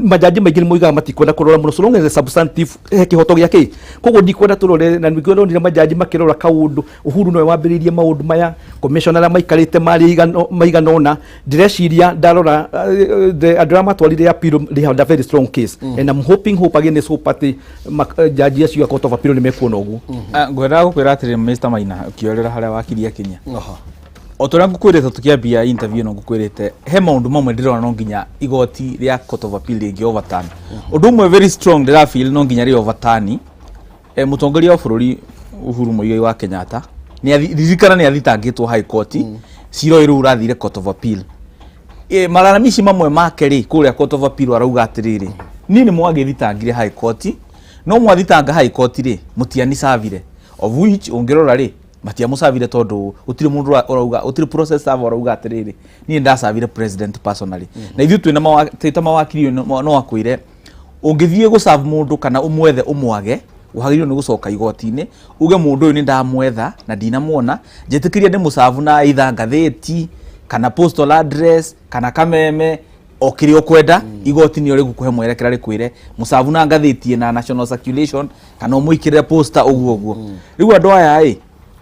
majaji maingĩ nĩ moigaga matikwenda kũrora mũno so long as the substantive he kĩhoto gĩa kĩ. Koguo ndikwenda tũrore, na ningĩ ndonire majaji makĩrora kaũndũ Uhuru nowe wambĩrĩirie maũndũ maya, commissioner arĩa maikarĩte marĩ maigana ũna. Ndĩreciria ndarora andũ arĩa matwarire appeal, they had a very strong case, and I'm hoping, hope against hope, atĩ jaji acio a Court of Appeal nĩ mekuona ũguo. Ngwendaga gũkwĩra atĩrĩ, Mr Maina, ũkĩorĩra harĩa wakiri akinya, o ta ũrĩa ngũkwĩrĩte tũkĩambia interview ĩno, ngũkwĩrĩte he maũndũ mamwe ndĩrona no nginya igoti rĩa Court of Appeal rĩngĩ overturn. Ũndũ ũmwe very strong ndĩra feel no nginya rĩ overturn, mũtongoria wa bũrũri Uhuru Muigai wa Kenyatta nĩ ririkana nĩ athitangĩtwo High Court, cira ũyũ rĩu ũrathire Court of Appeal. Malalamishi mamwe make rĩ kũrĩa Court of Appeal arauga atĩrĩrĩ, niĩ nĩ mwagĩthitangire High Court, no mwathitanga High Court rĩ, mũtianicavire, of which ũngĩrora rĩ, matiamũcavire tondũ gũtirĩ mũndũ ũrauga, gũtirĩ process server ũrauga atĩrĩrĩ, niĩ ndacavire president personally. Na ithuĩ twĩna twĩ ta mawakiri no akwĩre ũngĩthiĩ gũserve mũndũ kana ũmwethe ũmwage, wagĩrĩirwo nĩ gũcoka igoti-inĩ uge mũndũ ũyũ nĩ ndamwetha na ndinamuona, njĩtĩkĩria ndĩmũcabu na either ngathĩti kana postal address kana kameme o kĩrĩa ũkwenda. Igoti nĩo rĩgũkũhe mwerekera, rĩkwĩre mũcabu na ngathĩti na national circulation kana ũmũikĩrĩre poster ũguo ũguo. Rĩu andũ aya ĩ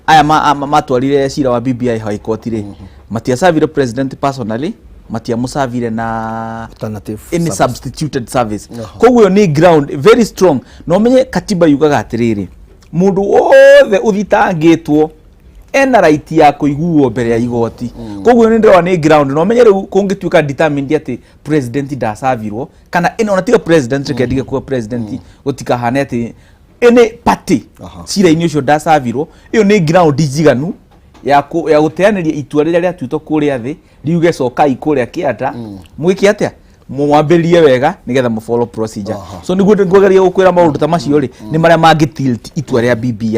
aya matwarire cira wa BBI High Court rĩ, matiacavire president personally. Matiamũcavire na Alternative any service. Substituted service. Koguo ĩyo nĩ ground very strong, na ũmenye katiba yugaga atĩrĩrĩ, mũndũ wothe ũthitangĩtwo ena right ya kũiguo mbere ya igoti. Koguo nĩ ndĩrona nĩ ground, na ũmenye rĩu kũngĩtuĩka determined atĩ president ndacavirwo kana ĩno, ona tiga president, reke ndige kuga president, gũtikahane atĩ any party cira-inĩ ũcio ndacavirwo, ĩyo nĩ ground njiganu ya gũteanĩria itua rĩrĩa rĩatuĩtwo kũrĩa thĩ riuge cokai kũrĩa kĩanda, mwĩke atĩa, mwambĩrĩrie wega nĩgetha mũ follow procedure. So nĩguo ngũgeria gũkwĩra maũndũ ta macio rĩ, nĩ marĩa mangĩ tilt itua rĩa BBI.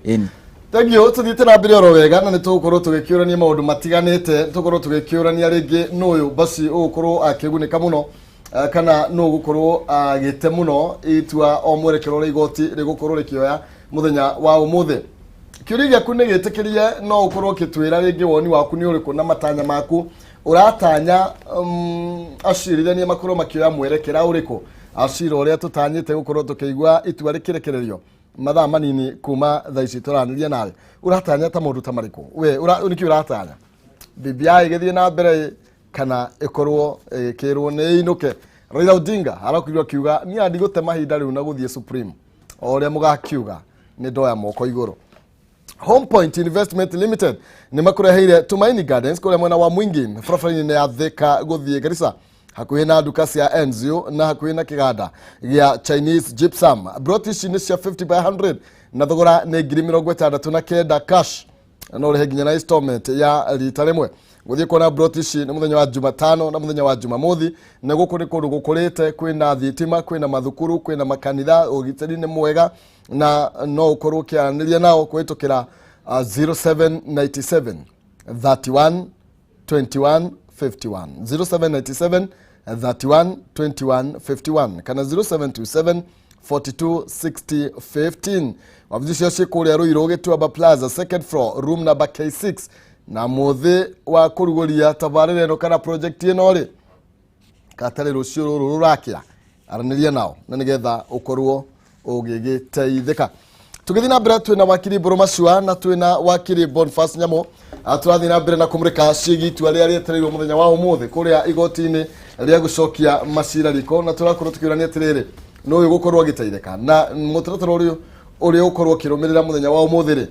Ĩni. Thank you. Tuthiĩte na mbere oro wega na nĩ tũgũkorwo tũgĩkĩũrania maũndũ matiganĩte. Tũkorwo tũgĩkĩũrania rĩngĩ nũ ũyũ basi ũgũkorwo akĩgunĩka mũno, kana nũ ũgũkorwo agĩte mũno itua o mwerekero ũrĩa igoti rĩgũkorwo rĩkĩoya mũthenya wa ũmũthĩ. Kĩũria gĩaku nĩ gĩtĩkĩrie, no ũkorwo ũkĩtwĩra rĩngĩ woni waku nĩ ũrĩkũ na matanya maku ũratanya acirithania makorwo makĩoya mwerekera ũrĩkũ acira ũrĩa tũtanyĩte gũkorwo tũkĩigua itua rĩkĩrekererio mathaa manini kuma thaa ici tũranĩria nawe. Ũratanya ta maũndũ ta marĩkũ we nĩkĩ ũratanya BBI ĩgĩthiĩ na mbere kana ĩkorwo ĩgĩkĩrwo nĩ ĩinũke? Raila Odinga arakorirwo akiuga niĩ ndigũte mahinda rĩu na gũthiĩ Supreme, o ũrĩa mũgakiuga nĩ ndoya moko igũrũ. Home Point Investment Limited nĩ makũreheire Tumaini Gardens kũrĩa mwena wa Mwingi, barabara-inĩ ya Thika gũthiĩ Garissa, hakuhĩ na nduka cia Enzio na hakuhĩ na kĩganda gĩa Chinese Gypsum. Broti ici nĩ cia 50 by 100 na thogora nĩ 69,000 cash, no ũrĩhe nginya na installment ya rita rĩmwe. Gũthiĩ kuona broti ici nĩ mũthenya wa Jumatano na mũthenya wa Jumamothi, na gũkũ nĩ kũndũ gũkũrĩte, kwĩna thitima, kwĩna mathukuru, kwĩna makanitha, ũgitĩri nĩ mwega, na no ũkorwo ũkĩaranĩria nao kũhĩtũkĩra 0797 31 21 51, 0797 31 21 51 kana 0727 42 60 15. Wabici cio ciĩ kũrĩa Ruiru, Gĩtuamba Plaza, second floor, room number K6. Na mũthĩ wa kũrugũria tabarĩra ĩno kana project ĩno rĩ katarĩ rũciũ rũrũ rũrakĩa, aranĩria nao na nĩgetha ũkorwo ũgĩgĩteithĩka. Tũgĩthiĩ na mbere, twĩna wakiri Mbũrũ Macua na twĩna wakiri Boniface Nyamũ. Tũrathiĩ na mbere na kũmũrĩka ciĩgiĩ itua rĩrĩa rĩetereirwo mũthenya wa ũmũthĩ kũrĩa igoti-inĩ rĩa gũcokia macira riko, na tũrakorwo tũkĩũrania atĩrĩrĩ, nũ ũyũ gũkorwo agĩteithĩka na mũtaratara ũrĩa ũrĩa ũkorwo ũkĩrũmĩrĩra mũthenya wa ũmũthĩ rĩ,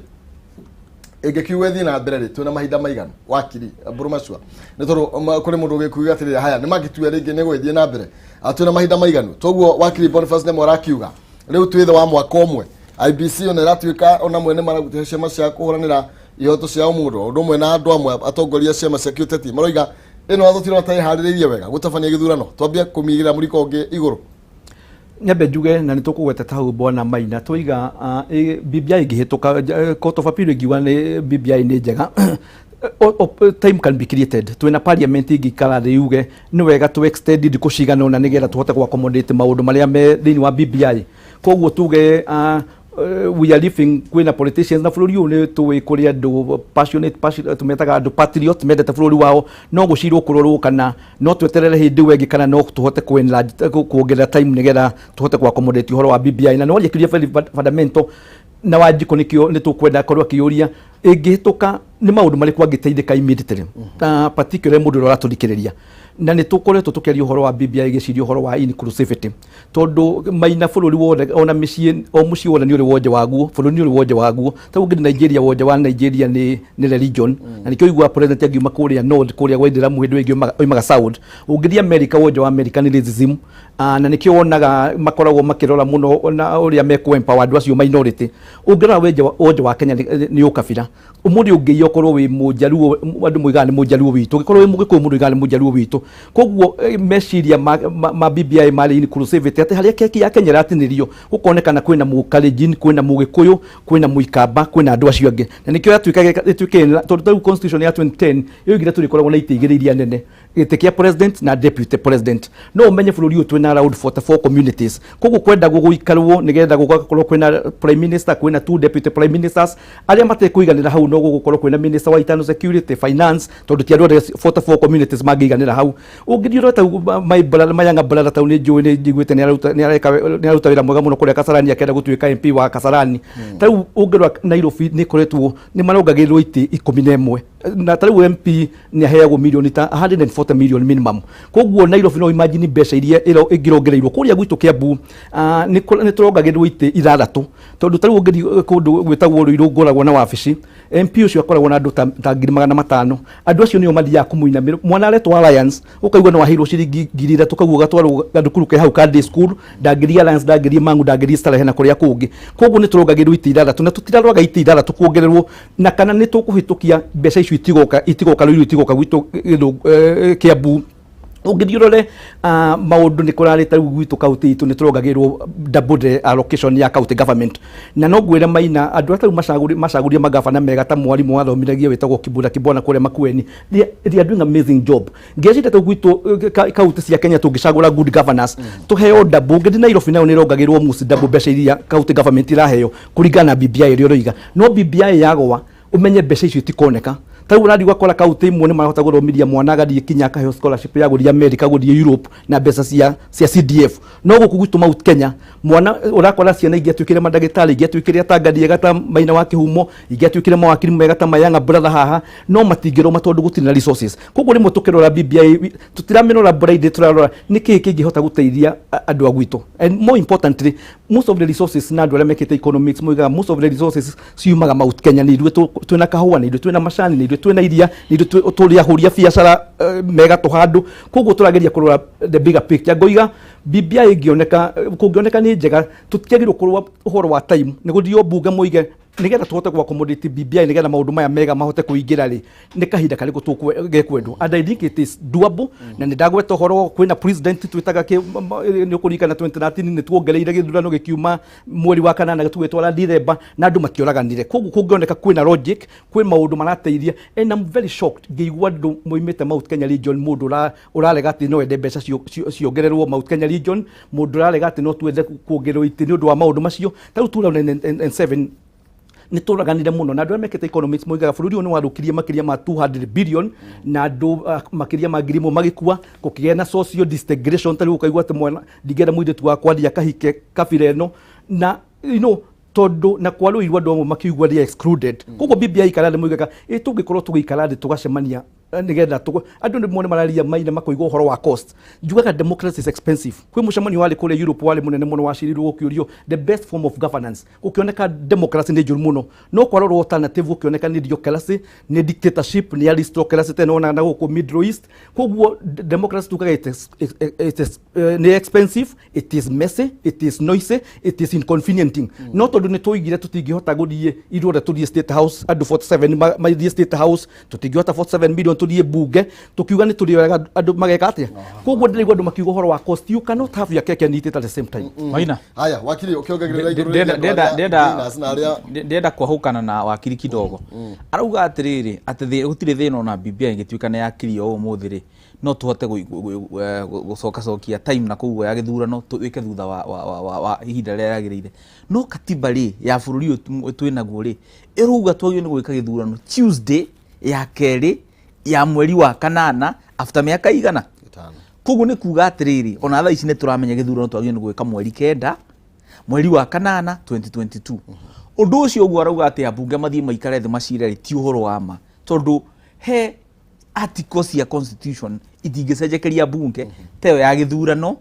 ĩngĩkiuga ĩthiĩ na mbere rĩ, twĩna mahinda maigana, wakiri Mbũrũ Macua? Nĩ tondũ kũrĩ mũndũ ũgĩkuiga atĩrĩrĩ, haya nĩ mangĩtua rĩngĩ nĩ gũgĩthiĩ na mbere. Twĩna mahinda maiganu? Toguo wakiri Boniface Nyamũ arakiuga rĩu twĩ thĩ wa mwaka ũmwe. IBC ona ĩratuĩka ona mwene maragutĩra ciama cia kũhũranĩra ihoto cia ũmũndũ, ũndũ ũmwe na andũ amwe atongoria a ciama cia kĩũteti maroiga ĩno watho tirona ta ĩharĩrĩirie wega gũtabania gĩthurano, twambie kũmĩigĩrĩra mũriko ũngĩ igũrũ. Nyambe njuge na nĩ tũkũgweta ta hau bwana Maina tũiga BBI ĩngĩhĩtũka, Court of Appeal ĩngiuga nĩ BBI nĩ njega, time can be created. Twĩna parliament ĩngĩikara thĩ yuge nĩ wega tũ extend thikũ cigana ũna nĩgetha tũhote gũ accommodate maũndũ marĩa me thĩinĩ wa BBI. Koguo tuge we are living, kwĩna politicians na bũrũri ũyũ nĩ tũĩ kũrĩ andũ passionate, tũmetaga andũ patriot mendete bũrũri wao, no gũcirwo kũrorwo kana no tweterere hĩndĩ ĩyo ĩngĩ kana no tũhote kũ enlarge, kuongerera time nĩgetha tũhote kũ accommodate ũhoro wa BBI. Na nĩwaria kĩũria very fundamental na Wanjikũ, nĩkĩo nĩ tũkwenda akorwo akĩũria ĩngĩhĩtũka nĩ maũndũ marĩkũ angĩteithĩka immediately, na particularly mũndũ ũrĩa ũratũthikĩrĩria. Na nĩ tũkoretwo tũkĩaria ũhoro wa BBI gĩciria ũhoro wa inclusivity, tondũ Maina bũrũri wothe ona mĩciĩ o mũciĩ wothe nĩ ũrĩ wonje waguo, bũrũri nĩ ũrĩ wonje waguo. Ta ũngĩ Nigeria, wonje wa Nigeria nĩ religion, na nĩkĩo ũiguaga president angiuma kũrĩa north kũrĩa gwa ithĩramu hĩndĩ ĩyo ĩngĩ oimaga south. Ũngĩthiĩ America, wonje wa America nĩ racism. Na nĩkĩo wonaga makoragwo makĩrora mũno na ũrĩa mekũ empower andũ acio minority. Ũngĩrora wonje wa Kenya nĩ ũkabira. Ũmũthĩ ũngĩiya ũkorwo wĩ mũjaruo, andũ moigaga nĩ mũjaruo witũ, ũngĩkorwo wĩ mũgĩkũyũ, mũndũ oigaga nĩ mũjaruo witũ. Koguo meciria ma BBI marĩ inclusivity, atĩ harĩa keki ya Kenya ĩratinĩrio gũkonekana kwĩna mũkalenjin, kwĩna mũgĩkũyũ, kwĩna mũikamba, kwĩna andũ acio angĩ. Na nĩkĩo yatuĩka ĩtuĩke, tondũ tarĩu constitution ya 2010 yoigire tũrĩkoragwo na itĩ igĩrĩ iria nene, gĩtĩ kĩa president na deputy president. No ũmenye bũrũri ũyũ twĩna around 44 communities, koguo kwendagwo gũikarwo nĩgetha gũgakorwo kwĩna prime minister, kwĩna two deputy prime ministers. Arĩa matekũiganĩra hau, no gũgũkorwo kwĩna minister wa internal security, finance, tondũ ti andũ othe 44 communities mangĩiganĩra hau. Ũngĩthiĩ ũrore my brother, my younger brother, tau nĩ njũĩ nĩ njiguĩte nĩ araruta wĩra mwega mũno kũrĩa Kasarani, akĩenda gũtuĩka MP wa Kasarani. Ta rĩu ũngĩrora Nairobi nĩ ĩkoretwo nĩ marongagĩrĩrwo itĩ 11. Na ta rĩu MP nĩ aheagwo milioni ta 140 million minimum. Koguo Nairobi, no imagine mbeca iria ĩngĩrongereirwo kũrĩa gwitũ Kiambu. Nĩ tũrongagĩrwo itĩ ithathatũ, tondũ ta rĩu ũngĩthiĩ kũndũ gwĩtagwo Ruiru, ngoragwo na wabici, MP ũcio akoragwo na andũ ta 500,000. Andũ acio nĩo mathiaga kũmũinamĩra. Mwana aretwo Alliance, ũkaigua no aheirwo ciringi 3,000, kaguo gatwarwo gathukuru ke hau ka day school, ndangĩria Alliance, ndangĩria Mangu, ndangĩria Starehe na kũrĩa kũngĩ. Koguo nĩ tũrongagĩrwo itĩ ithathatũ, na tũtirarwaga itĩ ithathatũ kuongererwo na kana nĩ tũkũhĩtũkia mbeca icio itigoka Ruiru, itigoka gwitũ Kiambu. Ũngĩthiĩ ũrore maũndũ nĩ kũrarĩ ta rĩu gwitũ kaunti itũ nĩ tũrongagĩrwo double the allocation ya county government. Na no ngwĩre Maina, andũ arĩa tarĩu macagũrire magavana mega ta mwarimũ wathomithagia wĩtagwo Kibura Kibwana kũrĩa Makueni, they are doing amazing job. Ngeciria tau gwitũ kaunti cia Kenya tũngĩcagũra good governors, tũheo double. Ũngĩthiĩ Nairobi nayo nĩ ĩrongagĩrwo almost double mbeca iria county government iraheo kũringana na BBI ĩrĩa ũroiga. No BBI yagwa, ũmenye mbeca icio itikoneka. Ta rĩu ũrathiĩ ũgakora kaunti imwe nĩ marahota gũthomithia mwana agathiĩ kinya akaheo scholarship ya gũthiĩ America, gũthiĩ Europe na mbeca cia CDF. No gũkũ gwitũ Mount Kenya, mwana ũrakora ciana ingĩatuĩkire mandagĩtarĩ, ingĩatuĩkire atangathi ega ta Maina wa Kĩhumo, ingĩatuĩkire mawakiri mega ta Mayanga brother haha, no matingĩroma tondũ gũtirĩ na resources. Koguo rĩmwe tũkĩrora BBI, tũtiramĩrora blindly, tũrarora nĩkĩĩ kĩngĩhota gũteithia andũ a gwitũ. And more importantly, most of the resources, na andũ arĩa mekĩte economics moigaga most of the resources ciumaga Mount Kenya. Nĩ ithuĩ twĩna kahũa, nĩ ithuĩ twĩna macani, nĩ ithuĩ twĩna iria, nĩ ithuĩ tũrĩ ahũri a biacara mega tũhandũ. Koguo tũrageria kũrora the bigger picture. Ngoiga BBI ĩngĩoneka, kũngĩoneka nĩ njega, tũtiagĩrĩirwo kũrũa ũhoro wa time, nĩ gũthiĩ bunge moige nigetha tũhote gũ accommodate BBI, nigetha maũndũ maya mega mahote kũingĩra rĩ, nĩ kahinda karĩkũ gekwendwo? And I think it is doable. Na nĩ ndagweta ũhoro kwĩna president twĩtaga nĩ ũkũririkana 2013 nĩ tuongereire gĩthurano gĩkiuma mweri wa kanana tũgĩtwara December na andũ matioraganire. Koguo kũngĩoneka kwĩna logic, kwĩ maũndũ marateithia. And I'm very shocked ngĩigua andũ moimĩte Mount Kenya region, mũndũ ũrarega atĩ no ende mbeca ciongererwo Mount Kenya region, mũndũ ũrarega atĩ no twende kuongererwo itĩ nĩ ũndũ wa maũndũ macio. Ta rĩu 2007 nĩ tũraganire mũno, na andũ arĩa mekĩte economics moigaga bũrũri ũyũ nĩ wathũkirie makĩria ma 200 billion, na andũ makĩria ma 1,000 magĩkua, gũkĩgĩa na social disintegration. Ta rĩu ũkaigua atĩ mwana ndingĩenda mũirĩtu wakwa athiĩ akahike kabira ĩno, na tondũ na kwarũirwo andũ amwe makiugua they are excluded. Koguo BBI ikara thĩ moigaga ĩ tũngĩkorwo tũgĩikara thĩ tũgacemania nĩgetha andũ nĩ mone mararia maina makoiga ũhoro wa cost. Njugaga democracy is expensive. Kwĩ mũcemanio warĩ kũrĩa Europe warĩ mũnene mũno, wacirirwo gũkĩũrio the best form of governance, gũkĩoneka democracy nĩ njũru mũno, no kwarorwo alternative gũkĩoneka nĩ idiocracy, nĩ dictatorship, nĩ aristocracy tena ona na gũkũ Middle East. Koguo democracy tugaga it is nĩ expensive, it is messy, it is noisy, it is inconveniencing. No tondũ nĩ tũigire tũtingĩhota gũthiĩ ithuothe tũthiĩ State House, andũ 47 mathiĩ State House, tũtingĩhota 47 million tũthiĩ bunge, tũkiuga nĩ tũrĩoyaga andũ mageka atĩa. Koguo ndĩraigua andũ makiuga ũhoro wa cost. You cannot have your cake and eat it at the same time. Maina. Haya, wakiri, ũkĩongagĩrĩra igũrũ rĩgiĩ andũ ndenda arĩa ndenda gainers na arĩa ndenda kwahũkana na wakiri kidogo. Arauga atĩrĩrĩ atĩ gũtirĩ thĩna ona BBI ĩngĩtuĩka nĩ yakirio ũmũthĩ rĩ, no tũhote gũcokacokia time na koguo ya gĩthurano twĩke thutha wa ihinda rĩrĩa rĩagĩrĩire. No katiba rĩ ya bũrũri ũyũ twĩnaguo rĩ, ĩrauga twagĩrĩirwo nĩ gwĩka gĩthurano Tuesday ya kerĩ ya mweri wa kanana after mĩaka igana. 5. Koguo nĩ kuga atĩrĩrĩ, ona thaa ici nĩ tũramenya gĩthurano twagĩrĩirwo nĩ gwĩka mweri 9 mweri wa kanana 2022. Ũndũ ũcio ũguo arauga atĩ ambunge mathiĩ maikare thĩ macire rĩ, ti ũhoro wa ma, tondũ he article cia constitution itingĩcenjekeria mbunge, ta ĩyo ya gĩthurano,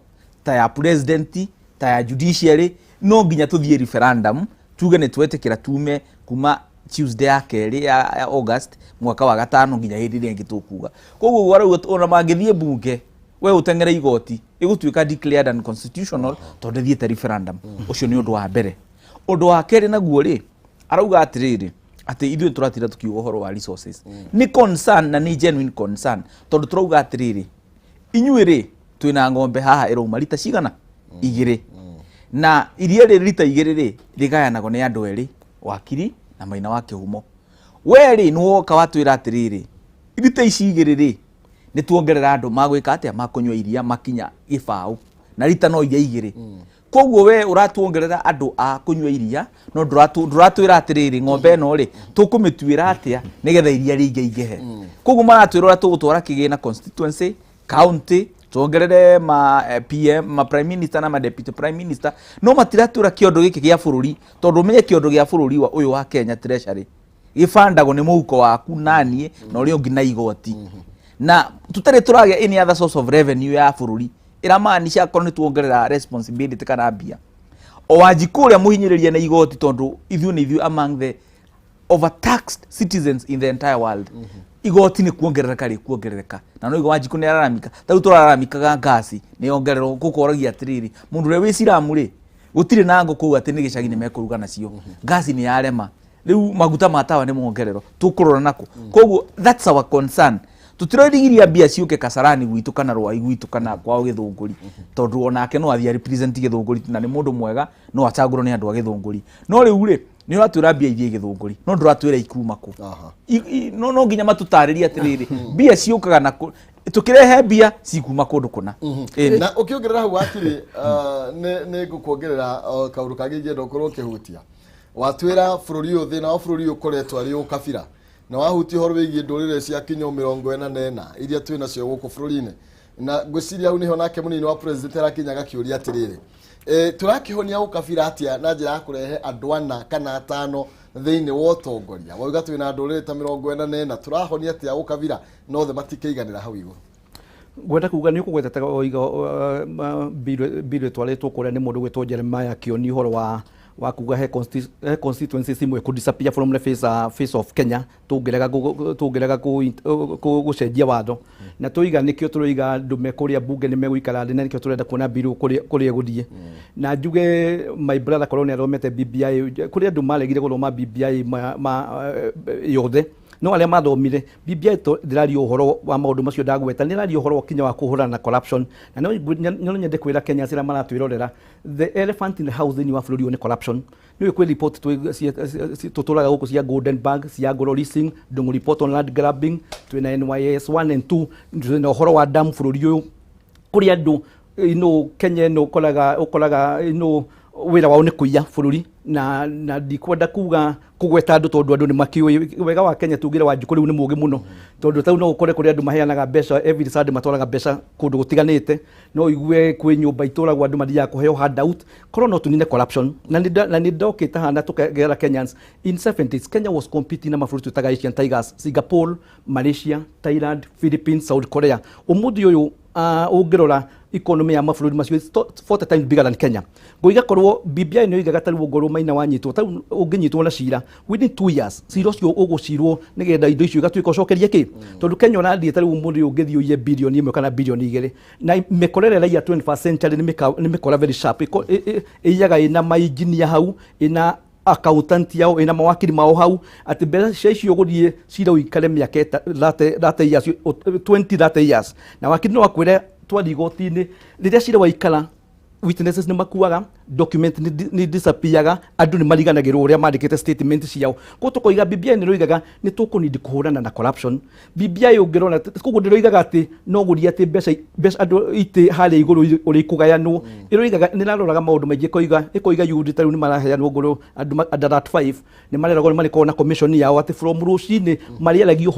ta ya president, ta ya judiciary. No nginya tũthiĩ referendum tuge nĩ twetĩkĩra tume kuma Tuesday ya kerĩ ya August mwaka wa gatano nginya hĩndĩ ĩrĩa ĩngĩ tũkuga. Koguo ũguo arauga ona mangĩthiĩ mbunge, we ũteng'ere igoti, ĩgũtuĩka declared unconstitutional tondũ ĩthiĩte referendum. Ũcio nĩ ũndũ wa mbere. Ũndũ wa kerĩ naguo rĩ, arauga atĩrĩrĩ atĩ ithuĩ tũratinda tũkiuga ũhoro wa resources nĩ concern, na nĩ genuine concern, tondũ tũrauga atĩrĩrĩ, inyuĩ rĩ, twĩna ng'ombe haha ĩrauma rita cigana 2, na iria rĩ rita 2 rĩ, rĩgayanagwo nĩ andũ erĩ, wakiri na Maina wa Kĩhumo. We rĩ, nĩ woka watwĩra atĩrĩrĩ, rita ici 2 rĩ, nĩ tuongerera andũ magwĩka atĩa, makũnyua iria makinya 0 na rita no iria 2. Koguo we ũratuongerera andũ a kũnyua iria, no ndũratwĩra atĩrĩrĩ, ng'ombe ĩno rĩ, tũkũmĩtuĩra atĩa nĩgetha iria rĩingĩingĩhe? Koguo maratwĩra ũrĩa tũgũtwara kĩgĩna constituency, county, tuongerere ma PM, ma prime minister na ma deputy prime minister, no matiratwĩra kĩondo gĩkĩ gĩa bũrũri, tondũ ũmenye kĩondo gĩa bũrũri wa ũyũ wa Kenya, treasury. Gĩbandagwo nĩ mũhuko waku naniĩ na ũrĩa ũngĩ na igoti, na tũtarĩ tũragĩa any other source of revenue ya bũrũri. Ĩramaanisha akorwo nĩ tuongerera responsibility kana mbia, o Wanjikũ ũrĩa mũhinyĩrĩria na igoti, tondũ ithuĩ nĩ ithuĩ among the overtaxed citizens in the entire world. Igoti nĩ kuongerereka rĩ kuongerereka, na no igua Wanjikũ nĩ araramika. Ta rĩu tũraramikaga ngasi nĩ yongererwo, gũkoragia atĩrĩrĩ, mũndũ ũrĩa wĩ ciramu rĩ, gũtirĩ na ngũ kũu atĩ nĩ gĩcagi nĩ mekũruga nacio. Ngasi nĩ yarema, rĩu maguta ma tawa nĩ mongererwo, tũkũrora nako. Koguo that's our concern. Tũtirorigiria mbia ciũke Kasarani gwitũ kana Rwai gwitũ kana kwao Gĩthũngũri, tondũ onake no athiĩ represent Gĩthũngũri na nĩ mũndũ mwega, no acagũrwo nĩ andũ a Gĩthũngũri. No rĩu rĩ, nĩ ũratwĩra mbia ithiĩ Gĩthũngũri, no ndũratwĩra ikuma kũ. No nginya matũtarĩrie atĩrĩrĩ, mbia ciũkaga na kũ, tũkĩrehe mbia cikuma kũndũ kũna. Ĩni. Na ũkĩongerera hau wakiri, nĩ ngũkuongerera kaũndũ kangĩ ingĩenda ũkorwo ũkĩhutia. Watwĩra bũrũri ũyũ, thĩna wa bũrũri ũyũ ũkoretwo arĩ ũkabira, na wahutia ũhoro wĩgiĩ ndũrĩrĩ cia kinyo 44 iria twĩ nacio gũkũ bũrũri-inĩ, na ngwĩciria hau nĩho nake mũnini wa president arakinya agakĩũria atĩrĩrĩ, tũrakĩhonia ũkabira atĩa na njĩra ya kũrehe andũ ana kana atano thĩinĩ wa ũtongoria? Wauga twĩna ndũrĩrĩ ta 44, tũrahonia atĩa ũkabira na othe matikĩiganĩra hau igũrũ? Ngwenda kuga nĩ ũkũgwetete oiga bill ĩtwarĩtwo kũrĩa nĩ mũndũ gwĩtwo Jeremiah Kioni, ũhoro wa kuga he constituencies imwe kũ disappear from the face of Kenya tũngĩrega gũcenjia watho. Na tũiga nĩkĩo tũroiga andũ me kũrĩa bunge nĩ megũikara thĩ, na nĩkĩo tũrenda kuona bill kũrĩa ĩgũthiĩ. Na njuge, my brother, korwo nĩ athomete BBI, kũrĩ andũ maregire gũthoma BBI yothe, no arĩa mathomire BBI ndĩraria ũhoro wa maũndũ macio ndagweta, nĩ ĩraria ũhoro wa kinya wa kũhũrana na corruption. Na no nyende kwĩra Kenya arĩa maratwĩrorera, the elephant in the house thĩinĩ wa bũrũri ũyũ nĩ corruption. Nĩ kwĩ report tũtũraga gũkũ cia Goldenberg, cia Anglo Leasing, Ndung'u report on land grabbing, twĩna NYS 1 and 2, twĩna ũhoro wa dam bũrũri ũyũ, kũrĩ andũ ino Kenya ĩno ũkoraga wĩra wao nĩ kũiya bũrũri. Na ndikwenda kuga kũgweta andũ tondũ andũ nĩ makĩũĩ wega wa Kenya. Tugire Wanjikũ rĩu nĩ mũũgĩ mũno, tondũ tau no ũkore kũrĩ andũ maheanaga mbeca every Sunday, matwaraga mbeca kũndũ gũtiganĩte. No ũigue kwĩ nyũmba itũragwo andũ mathiaga kũheo handout. Korwo no tũnine corruption, na nĩ ndokĩte haha na tũkegera Kenyans, in 70s Kenya was competing na mabũrũri twĩtaga Asian Tigers: Singapore, Malaysia, Thailand, Philippines, South Korea. Ũmũthĩ ũyũ ũngĩrora economy ya mabũrũri macio, it's 40 times bigger than Kenya. Ngũiga korwo BBI nĩ oigaga tarĩu ongorwo Maina wanyitwo, tarĩu ũngĩnyitwo na cira within 2 years, cira ũcio ũgũcirwo nĩgetha indo icio igatuĩka ũcokerie kĩ, tondũ Kenya ũrathiĩ tarĩu ũmũthĩ ũyũ ũngĩthiĩ ũiye 1 billion kana 2 billion, na mĩkorere raia 21st century nĩ mĩkora very sharp. Ĩiyaga ĩna mainjinia hau, ĩna accountant yao, ĩna mawakiri mao hau, atĩ mbeca cia icio ũgũthiĩ cira ũikare mĩaka 30 years, 20 30 years, na wakiri no akwĩre twathiĩ igoti-inĩ, rĩrĩa cira waikara, witnesses nĩ makuaga, document nĩ disappearaga, andũ nĩ mariganagĩrwo ũrĩa mandĩkĩte statement ciao. Koguo tũkoiga BBI nĩ rũigaga nĩ tũkũnindi kũhũrana na corruption. BBI ũngĩrora, koguo ndĩroigaga atĩ no gũthiĩ atĩ mbeca andũ itĩ harĩa igũrũ ũrĩa ikũgayanwo. Ĩroigaga nĩ ĩraroraga maũndũ maingĩ, ĩkoiga youth ta rĩu nĩ maraheanwo ngũrũ andũ under 35 nĩ mareragwo nĩ marĩkoragwo na commission yao, atĩ from rũcinĩ marĩaragia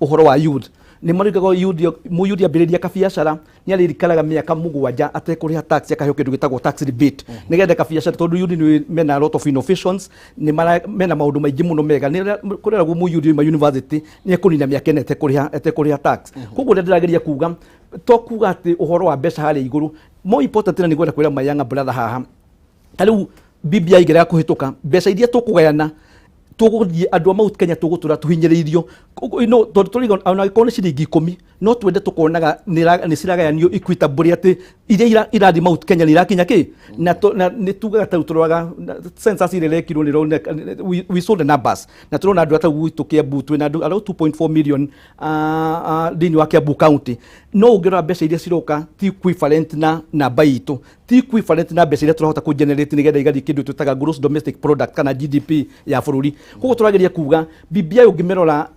ũhoro wa youth. Nĩ maraugaga youth, mũyuthi ambĩrĩria kabiacara nĩ arĩikaraga mĩaka 7 atekũrĩha tax, akaheo kĩndũ gĩtagwo tax rebate nĩgetha kabiacara, tondũ youth nĩ mena a lot of innovations, nĩ mena maũndũ maingĩ mũno mega. Nĩ kũreragwo mũyuthi oima university nĩ ekũnina mĩaka 4 etekũrĩha tax. Koguo ũrĩa ndĩrageria kuga to kuga atĩ ũhoro wa mbeca harĩa igũrũ, more important, na nĩ ngwenda kwĩra my younger brother haha, ta rĩu BBI ĩngĩrega kũhĩtũka, mbeca iria tũkũgayana tũgũthiĩ andũ a Mount Kenya tũgũtũra tũhinyĩrĩirio. No tondũ tũriga ona angĩkorwo nĩ ciringi 10, no twende tũkonaga nĩ ciragayanio equitably, atĩ iria irathiĩ Mount Kenya nĩ irakinya kĩ. Na nĩ tugaga tarĩu tũroraga census ĩrĩa ĩrekirwo nĩ ĩroneka, we saw the numbers, na tũrona andũ atau gwitũ Kiambu twĩna andũ around 2.4 million thĩinĩ wa Kiambu County. No ũngĩrora mbeca iria ciroka ti equivalent na namba itũ, ti equivalent na mbeca iria tũrahota kũ generate nĩgetha igathiĩ kĩndũ twĩtaga gross domestic product kana GDP ya bũrũri. Koguo tũrageria kuga BBI ũngĩmĩrora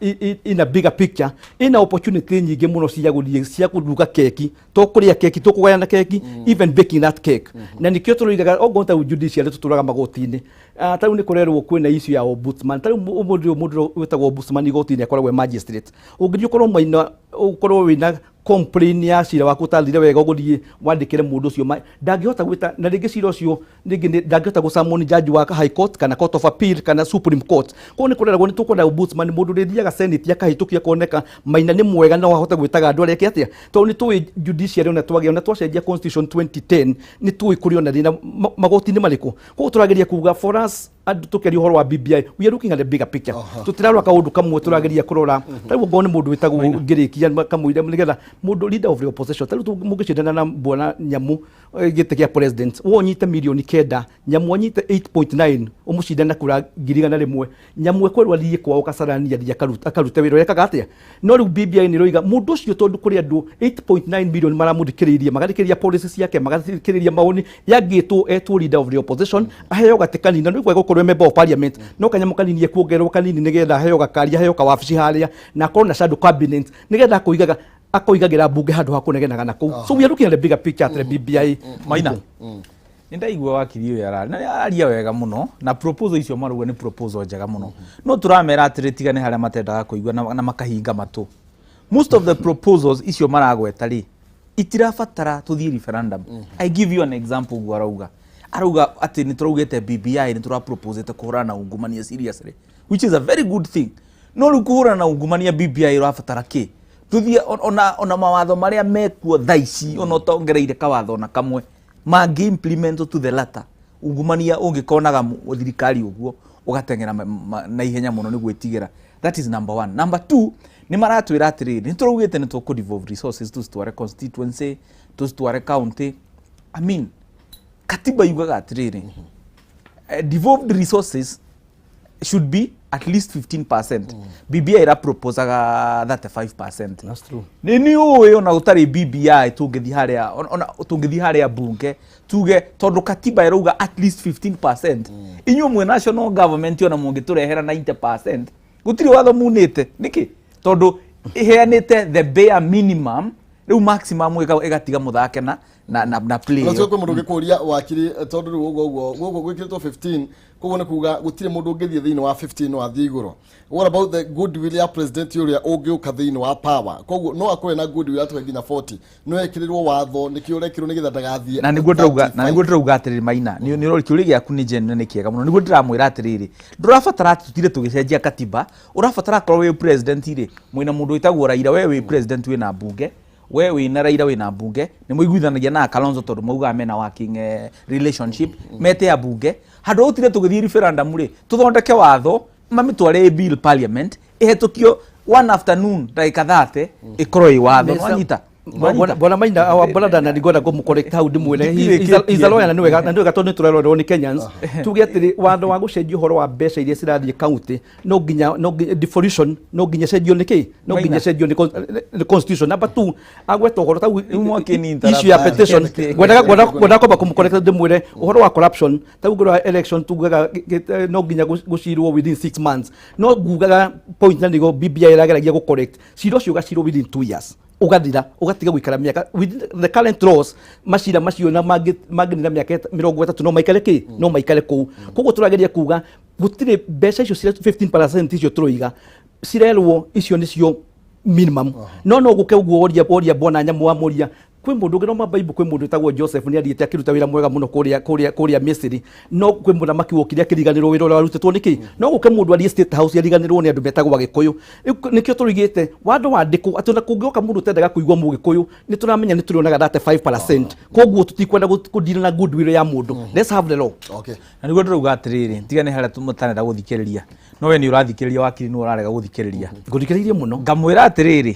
in a bigger picture, ina opportunity nyingĩ mũno cia gũthiĩ cia kũruga keki, to kũrĩa keki, to kũgayana keki, even baking that cake. Na nĩkĩo tũroigaga okorwo ta judiciary tũtũraga magoti-inĩ. Ta rĩu nĩ kũrerwo kwĩna issue ya ombudsman. Ta rĩu ũmũthĩ ũyũ mũndũ wĩtagwo ombudsman igoti-inĩ akoragwo e magistrate. Ũngĩthiĩ ũkorwo maina ũkorwo wĩna Complain ya cira waku ũtathire wega, ũgũthiĩ wandĩkĩre mũndũ ũcio ndangĩhota gwĩta na rĩngĩ cira ũcio rĩngĩ ndangĩhota gũsummon judge wa High Court kana Court of Appeal kana Supreme Court. Koguo nĩ kũreragwo nĩ tũkwenda ombudsman, mũndũ ũrĩthiaga Senate akahĩtũkia koneka Maina nĩ mwega, no ahote gwĩtaga andũ arĩa eke atĩa, tondũ nĩ tũĩ judiciary ona twagĩa ona twacenjia constitution 2010 nĩ tũĩ kũrĩ ona thĩna magoti-inĩ marĩkũ. Koguo tũrageria kuga, for us andũ tũkĩaria ũhoro wa BBI, we are looking at the bigger picture. Tũtirarora kaũndũ kamwe, tũrageria kũrora tarĩu okorwo nĩ mũndũ wĩtagwo ngĩrĩkia kamũira nĩgetha mũndũ leader of the opposition, tarĩu mũngĩcindana na bwana Nyamu gĩtĩ kĩa president, we ũnyite mirioni 9, Nyamu anyite 8.9, ũmũcinde na kura 100,000. Nyamu ekwerwo athiĩ kwao Kasarani, athiĩ akarute wĩra ũrĩa ekaga atĩa. No rĩu BBI nĩ ĩroiga mũndũ ũcio, tondũ kũrĩ andũ 8.9 million maramũthikĩrĩirie, magathikĩrĩria policy ciake, magathikĩrĩria mawoni, yangĩtwo etwo leader of the opposition, aheo gatĩ kanini, na nĩ gũkorwo member of parliament, no kanyamũ kanini ekuongererwo kanini nĩgetha aheo gakari, aheo kawabici harĩa, na akorwo na shadow cabinet nĩgetha akoigagĩra mbunge handũ ha kũnegenaga na kũu. So we are looking at the bigger picture at the BBI. Maina, nĩ ndaigua wakiri ũyũ arari na nĩ araria wega mũno, na proposal icio marauga nĩ proposal njega mũno, no tũramera atĩrĩ, tiga nĩ harĩa matendaga kũigua na makahinga matũ. Most of the proposals icio maragweta rĩ, itirabatara tũthiĩ referendum. I give you an example. Guo arauga atĩ nĩ tũraugĩte BBI nĩ tũraproposete kũhũrana na ungumania seriously, which is a very good thing, no rĩu kũhũrana na ungumania BBI ĩrabatara kĩ? Tũthiĩ ona mawatho marĩa mekuo thaa ici, ona ũtongereire kawatho na kamwe mangĩ implement to the latter, ungumania ũngĩkonaga thirikari ũguo ũgateng'era na ihenya mũno nĩ gwĩtigĩra. That is number one. Number two, nĩ maratwĩra atĩrĩrĩ, nĩ tũraugĩte nĩ tũkũ devolve resources, tũcitware constituency, tũcitware county. I mean, katiba yugaga atĩrĩrĩ, devolved resources should be at least 15%. BBI ĩraproposaga 35%. That's true. Nĩ ũĩ ona gũtarĩ BBI tũngĩthiĩ harĩa ona tũngĩthiĩ harĩa bunge tuge, tondũ katiba ĩrauga at least 15%, inyuĩ mwĩ national government ona mũngĩtũrehera 90%, gũtirĩ watho munĩte. Nĩkĩ? Tondũ ĩheanĩte the bare minimum, rĩu maximum ĩgatiga mũthake na play Na ĩyo. Kwĩ mũndũ ũngĩkũria, wakiri, tondũ rĩu ũguo gwĩkĩrĩtwo 15, koguo nĩ kuga gũtirĩ mũndũ ũngĩthiĩ thĩinĩ wa 15 no athiĩ igũrũ. What about the goodwill ya president ũrĩa ũngĩũka thĩinĩ wa power? Koguo no akorwo na goodwill atũhe nginya 40, no ekĩrĩrwo watho nĩkĩo ũrekĩrwo nĩgetha ndagathiĩ Na nĩguo ndĩrauga na 35. Nĩguo ndĩrauga atĩrĩrĩ, Maina, nĩ kĩũria gĩaku nĩ genuine, nĩ kĩega mũno. Nĩguo ndĩramwĩra atĩrĩrĩ, ndũrabatara atĩ tũtire tũgĩcenjia katiba. Ũrabatara akorwo wĩ president rĩ, mwĩna mũndũ wĩtagwo Raila, we wĩ president wĩna mbunge, we wĩna Raila wĩna mbunge, nĩ mũiguithanagia na Kalonzo tondũ maugaga mena working relationship, mete ambunge handũ ha gũtire tũgĩthiĩ referendum rĩ, tũthondeke watho, mamĩtware bill parliament, ĩhetũkio one afternoon, ndagĩka 30, ĩkorwo ĩ watho. Nwanyita? Bwana Maina, awa bwana Dana, ningwenda kũmũ hau ndĩmwĩre he's a lawyer, na nĩ wega tondũ nĩ tũrerorerwo nĩ Kenyans. Tuge atĩrĩ, watho wa gũcenjia ũhoro wa mbeca iria cirathiĩ county, no nginya devolution, no nginya cenjio nĩ kĩ? No nginya Maina. cenjio nĩ constitution. Number two, agweta ũhoro tau Rĩu mwakĩni issue ya petition. Ngwendaga kwamba kũmũ-correct ndĩmwĩre ũhoro wa corruption. Tau ngũrora election tugaga no nginya gũcirwo within 6 months, no ngugaga point na nĩgo BBI ĩrageragia gũ-correct cira ũcio, ũgacirwo within 2 years, ũgathira, ũgatiga gũikara mĩaka. Within the current laws, macira macio na mangĩnina mĩaka 30 no maikare kĩ? No maikare kũu. Koguo tũrageria kuga gũtirĩ mbeca icio cia 15% icio tũroiga cirerwo, icio nĩcio minimum, no gũke ũguo woria bwana Nyamu wa mũria kwĩ mũndũ ũngĩ no mabaibu, kwĩ mũndũ wĩtagwo Joseph, nĩ athiĩte akĩruta wĩra mwega mũno kũrĩa Misiri, no kwĩ mũthamaki wokire akĩriganĩrwo wĩra ũrĩa warutĩtwo nĩkĩ. No gũke mũndũ athiĩ State House ariganĩrwo nĩ andũ metagwo Agĩkũyũ. Rĩu nĩkĩo tũrugĩte watho wandĩkwo atĩ ona kũngĩoka mũndũ ũtendaga kũigua mũgĩkũyũ, nĩ tũramenya nĩ tũrĩonaga 35%. Koguo tũtikwenda kũdeal na goodwill ya mũndũ. Let's have the law. Na nĩguo ndĩrauga atĩrĩrĩ, tiga nĩ harĩa mũtanenda gũthikĩrĩria, no we nĩ ũrathikĩrĩria, wakiri, nĩ ũrarega gũthikĩrĩria. Ngũthikĩrĩirie mũno. Ngamwĩra atĩrĩrĩ,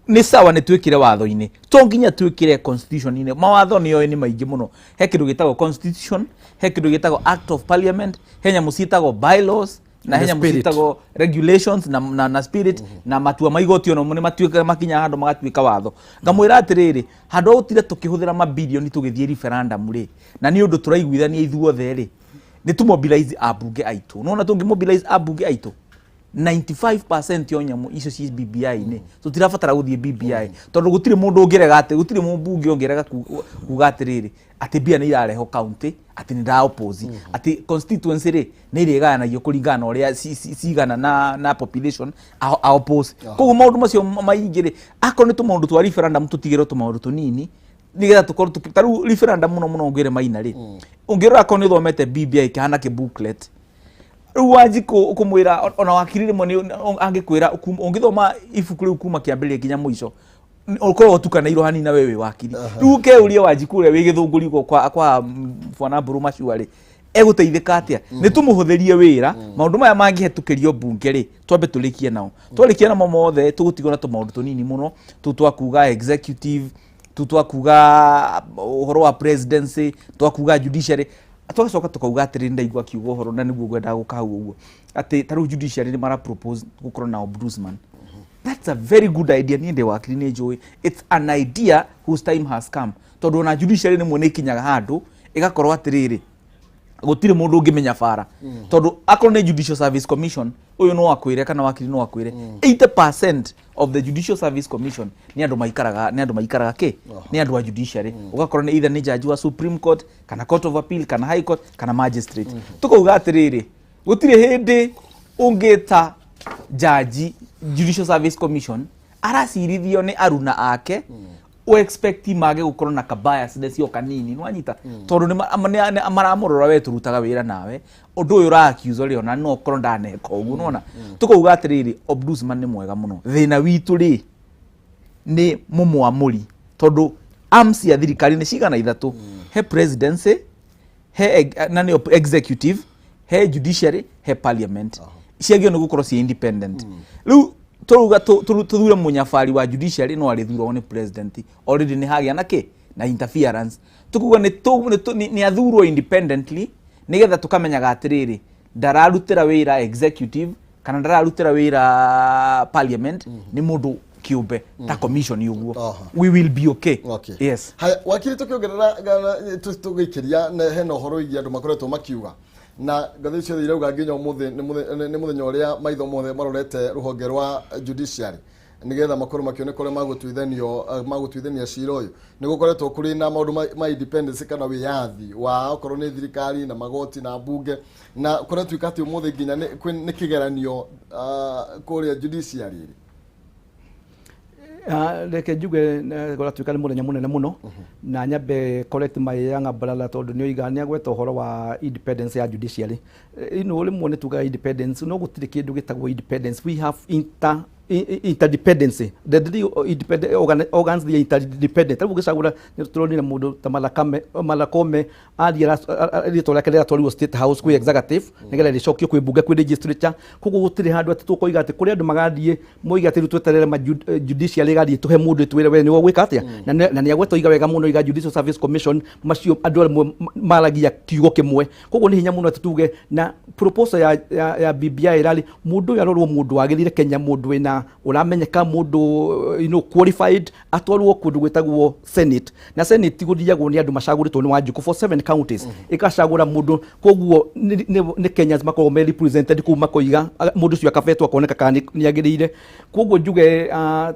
nĩ sawa, nĩ twĩkĩre watho-inĩ, to nginya twĩkĩre constitution-inĩ. Mawatho nĩ oĩ nĩ maingĩ mũno. He kĩndũ gĩtagwo constitution, he kĩndũ gĩtagwo act of parliament, he nyamũ ciĩtagwo bylaws, na he The nyamũ spirit. Ciĩtagwo regulations na spirit na matua ma igoti onamo nĩ matuĩkaga makinya handũ magatuĩka watho. Ngamwĩra atĩrĩrĩ, handũ ha gũtire tũkĩhũthĩra mabilioni tũgĩthiĩ referendum rĩ, na nĩ ũndũ tũraiguithania ithuothe rĩ, nĩ tũ mobilize ambunge aitũ. Nona tũngĩ mobilize ambunge aitũ 95% yo nyamũ icio ci BBI-inĩ tũtirabatara gũthiĩ BBI tondũ gũtirĩ mũndũ ũngĩrega atĩ gũtirĩ mũmbunge ũngĩrega kuga atĩrĩrĩ atĩ mbia nĩ irarehwo county atĩ nĩ nda oppose atĩ constituency rĩ nĩ irĩgayanagio kũringana na ũrĩa cigana na population a oppose. Koguo maũndũ macio maingĩ rĩ, akorwo nĩ tũmaũndũ twa referendum tũtigĩrwo tũmaũndũ tũnini nigetha tũkorwo ta rĩu referendum mũno mũno ngwĩre Maina rĩ, ũngĩrora akorwo nĩ ũthomete BBI kĩhana kĩ booklet rĩu Wanjikũ ũkũmwĩra ona wakiri rĩmwe nĩ angĩkwĩra ũngĩthoma ibuku rĩu kuma kĩambĩrĩria nginya mũico ũkorwo ũtukanĩirwo hanini na we wĩ wakiri. Rĩu ũkeuria Wanjikũ ũrĩa wĩ Gĩthũngũri kwa bwana Mbũrũ Macua rĩ, egũteithĩka atĩa? Nĩ tũmũhũthĩrie wĩra. Maũndũ maya mangĩhetũkĩrio mbunge rĩ, twambe tũrĩkie nao. Twarĩkia namo mothe tũgũtigwo na tũmaũndũ tũnini mũno tũu twa kuga executive, tũu twa kuga ũhoro wa presidency, twa kuga judiciary. Tũgacoka tũkauga atĩrĩ, ndaigua akiuga ũhoro na nĩguo ngwendaga gũka hau ũguo, atĩ ta rĩu judiciary nĩ mara propose gũkorwo na ombudsman. That's a very good idea. Niĩ ndĩ wakiri, nĩ njũĩ it's an idea whose time has come, tondũ ona judiciary rĩmwe nĩ ikinyaga handũ ĩgakorwo atĩrĩrĩ, gũtirĩ mũndũ ũngĩmenya bara, tondũ akorwo nĩ Judicial Service Commission, ũyũ no akwĩre kana wakiri no akwĩre 80% of the Judicial Service Commission nĩ andũ maikaraga kĩ nĩ andũ a judiciary. Ũgakora nĩ either nĩ judge wa Supreme Court kana Court of Appeal kana High Court kana magistrate. Tukauga atĩrĩrĩ, gũtirĩ hĩndĩ ũngĩta jaji Judicial Service Commission aracirithio nĩ aruna ake o expect mage gũkorwo na kabiasness o kanini, nĩwanyita, tondũ nĩ maramũrora we tũrutaga wĩra nawe ũndũ ũyũ ũra accuse rĩ, ona no ũkorwo ndaneka ũguo. Nĩwona tũkauga atĩrĩrĩ, ombudsman nĩ mwega mũno. Thĩna witũ rĩ nĩ mũmwamũri, tondũ arms cia thirikari nĩ cigana ithatũ: he presidency, he na nĩyo executive, he judiciary, he parliament. Ciagĩrĩirwo nĩ gũkorwo ciĩ independent. Rĩu tũrauga tũthure mũnyabari wa judiciary no arĩthuragwo nĩ president. Already nĩ hagĩa na kĩ na interference. Tukuga nĩ athurwo independently nĩgetha tũkamenyaga atĩrĩrĩ, ndararutĩra wĩra executive kana ndararutĩra wĩra parliament, nĩ mũndũ kĩũmbe ta commission ũguo. We will be okay. Yes. Haya, wakiri, tukiongerera tũgĩikĩria hena ũhoro wĩgiĩ andũ makoretwo makiuga na ngathĩti ciothe irauga nginya ũmũthĩ nĩ mũthenya ũrĩa maitho mothe marorete rũhonge rwa judiciary nĩgetha makorwo makĩoneka ũrĩa magũtuithania cira ũyũ. Nĩ gũkoretwo kũrĩ na maũndũ ma independence kana wĩyathi wa okorwo nĩ thirikari na magoti na mbunge, na kũratuĩka atĩ ũmũthĩ nginya nĩ kĩgeranio kũrĩa judiciary. Reke njuge kũratuĩka nĩ mũthenya mũnene mũno na nyambe correct my younger brother tondũ nĩ oiga nĩ agweta ũhoro wa independence ya judiciary. Ino rĩmwe nĩ tugaga independence, no gũtirĩ kĩndũ gĩtagwo independence. We have interdependency. The three independent organs, they are interdependent. Rĩu ũgĩcagũra nĩ tũronire mũndũ ta Martha Koome athiĩ rĩtwa rĩake rĩratwarirwo State House kwĩ executive nĩgetha rĩcokio kwĩ mbunge, kwĩ legislature. Koguo gũtirĩ handũ atĩ tũkoiga atĩ kũrĩ andũ magathiĩ moiga atĩ rĩu tweterere judiciary ĩgathiĩ tũhe mũndũ ĩtwĩre we nĩwe gwĩka atĩa. Na nĩ agweta oiga wega mũno, iga Judicial Service Commission macio andũ amwe maragia kiugo kĩmwe. Koguo nĩ hinya mũno atĩ tuge na proposal ya BBI ĩrarĩ mũndũ ũyũ arorwo mũndũ wagĩrĩire Kenya, mũndũ wĩna ũramenyeka, mũndũ qualified, atwarwo kũndũ gwĩtagwo Senate. Na Senate gũthiagwo nĩ andũ macagũrĩtwo nĩ Wanjikũ for seven counties, ĩgacagũra mũndũ. Koguo nĩ Kenyans makoragwo me represented kũu, makoiga mũndũ ũcio akabetwo akoneka kana nĩ agĩrĩire. Koguo njuge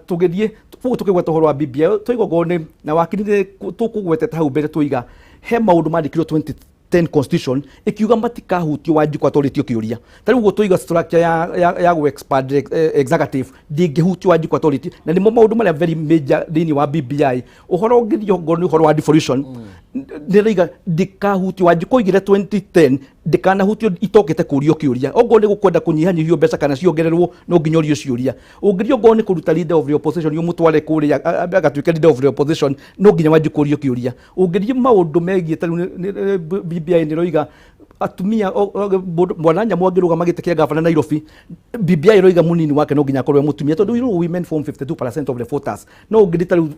tũgĩthiĩ koguo tũkĩgweta ũhoro wa BBI tũiga okorwo nĩ na wakiri nĩ tũkũgwetete hau mbere, tũiga he maũndũ mandĩkirwo 2010 constitution ikiuga matikahutio Wanjikũ atwarĩtio kĩũria. Ta rĩu ũguo tũiga structure ya gũ expand executive ndĩngĩhutio Wanjikũ atwarĩtio, na nĩmo maũndũ marĩa very major thĩinĩ wa BBI. Ũhoro ũngĩthiĩ ongorwo nĩ ũhoro wa devolution, ndĩraiga ndĩkahutio. Wanjikũ oigire 2010 ndĩkanahutio itokĩte kũrio kĩũria. Ongorwo nĩ gũkwenda kũnyihanyihio mbeca kana ciongererwo, no nginya ũrio ciũria. Ũngĩria ongorwo nĩ kũruta leader of the opposition ũmũtware kũrĩa agatuĩke leader of the opposition, no nginya Wanjikũ ũrio kĩũria. Ũngĩria maũndũ megiĩ ta rĩu BBI nĩ ĩroiga atumia mwana nyamũ angĩrũgama gĩtĩ kĩa gavana Nairobi, BBI ĩroiga mũnini wake no nginya akorwo e mũtumia, tondũ you know women form 52% of the voters. No ũngĩthi ta rĩu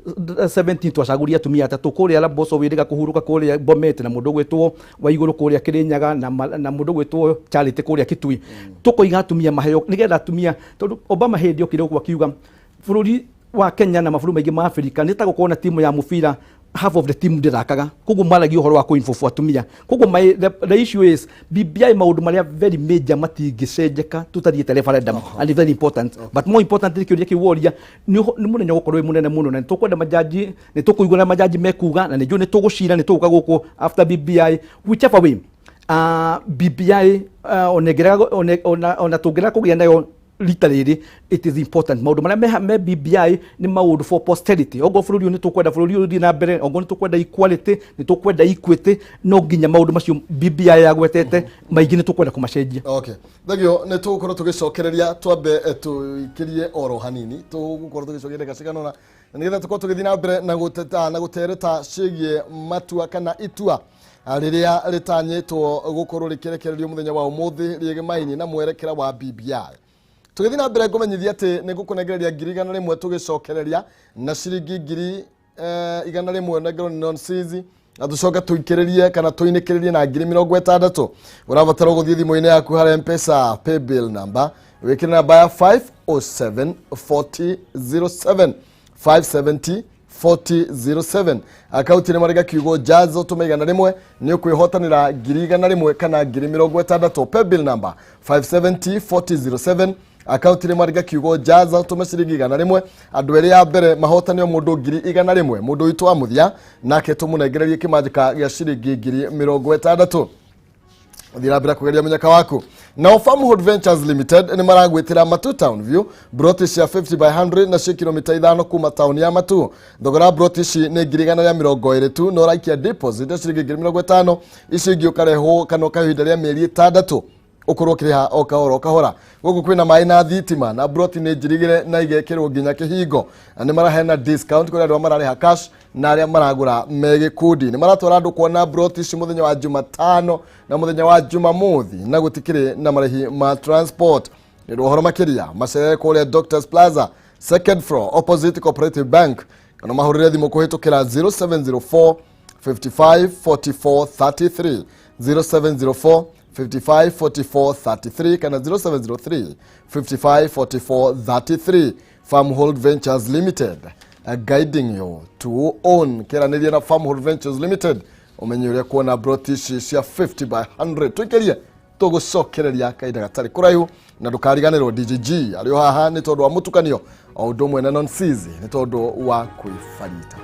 2017 twacagũria atumia atatũ kũrĩa Laboso wĩrĩga kũhurũka kũrĩa Bomet, na mũndũ ũgwĩtwo Waigũrũ kũrĩa Kĩrĩnyaga, na mũndũ ũgwĩtwo Charity kũrĩa Kitui. Tũkoiga atumia maheo nĩgetha atumia, tondũ Obama hĩndĩ okire gũkũ akiuga bũrũri wa Kenya na mabũrũri maingĩ ma Afrika nĩ ta gũkorwo na timu ya mũbira. Half of the team ndĩthakaga, koguo maragia ũhoro wa kũ atumia. Koguo the issue is BBI, maũndũ marĩa very major matingĩcenjeka tũtathiĩte referendum, and it's very important. But more important, kĩũria kĩu woria nĩ mũthenya ũgũkorwo wĩ mũnene mũno, na nĩ tũkwenda majaji, nĩ tũkũigua na majaji mekuga, na nĩ njũĩ nĩ tũgũcira, nĩ tũgũka gũkũ after BBI. Whichever way, BBI, ona ĩngĩrega, ona tũngĩrega kũgĩa nayo rita rĩrĩ, it is important. Maũndũ marĩa me BBI nĩ maũndũ for posterity. Okorwo bũrũri ũyũ nĩ tũkwenda bũrũri ũyũ ũthiĩ na mbere, okorwo nĩ tũkwenda equality, nĩ tũkwenda equity, no nginya maũndũ macio BBI yagwetete maingĩ nĩ tũkwenda kũmacenjia. Okay, thengio. Nĩ tũgũkorwo tũgĩcokereria, twambe tũikĩrie oro hanini, tũgũkorwo tũgĩcokeria ndagĩka cigana ũna na nĩgetha tũkorwo tũgĩthiĩ na mbere na gũteta na gũtereta ciĩgiĩ matua kana itua rĩrĩa rĩtanyĩtwo gũkorwo rĩkĩrekererio mũthenya wa ũmũthĩ rĩgemaini na mwerekera wa BBI. Tũgĩthiĩ na mbere, ngũmenyithia atĩ nĩ ngũkũnengereria 100,000 tũgĩcokereria na ciringi 100,000 nengerwo nĩ nonsizi, na tũcoke tũikĩrĩrie kana tũinĩkĩrĩrie na 60,000. Ũrabatara gũthiĩ thimũ-inĩ yaku harĩa Mpesa paybill number, wĩkĩre namba ya 507 4007, 570 4007. Akaunti nĩ marĩga kiugo jazz, ũtũme 100, nĩ ũkwĩhotanĩra 100,000 kana 60,000. Paybill number 570 4007, akaunti nĩ marĩga kiugo jazz, ũtũme ciringi 100. Andũ erĩ a mbere mahotane o mũndũ 100,000. Mũndũ witũ wa mũthia nake tũmũnengererie kĩmanjĩka gĩa ciringi 60,000. Thiĩ na mbere kũgeria mũnyaka waku. Nao Farmhold Ventures Limited nĩ maragwĩtĩra Matu Town View, broti cia 50 by 100 na cia kilomita 5 kuma taũni ya Matu. Thogora wa broti ici nĩ 120,000 tu, na ũraikia deposit ya ciringi 50,000. Icio ingĩ ũkarehwo kana ũkaheo ihinda rĩa mĩeri 6, ũkorwo ũkĩrĩha o kahora o kahora. Gũkũ kwĩna maĩ na thitima, na broti nĩ njirigĩre na igekĩrwo nginya kĩhingo, na nĩ maraheana discount kũrĩ andũ arĩa mararĩha cash na arĩa maragũra me gĩkundi. Nĩ maratwara andũ kuona broti ici mũthenya wa Jumatano na mũthenya wa Jumamothi, na gũtikĩrĩ na marĩhi ma transport. Nĩ ũndũ wa ũhoro makĩria, macerere kũrĩa Doctors Plaza, second floor, opposite Cooperative Bank, kana mahũrĩre thimũ kũhĩtũkĩra 0704 55 44 33, 0704 55 44 33 kana 0703 55 44 33. Farmhold Ventures Limited, guiding you to own. Kĩranĩria na Farmhold Ventures Limited ũmenye ũrĩa kuona broti ici cia 50 by 100. Tũikĩrie, tũgũcokereria kahinda gatarĩ kũraihu, na ndũkariganĩrwo DGG arĩ o haha nĩ tondũ wa mũtukanio o ũndũ ũmwe na nonsizi nĩ tondũ wa kwĩbarita.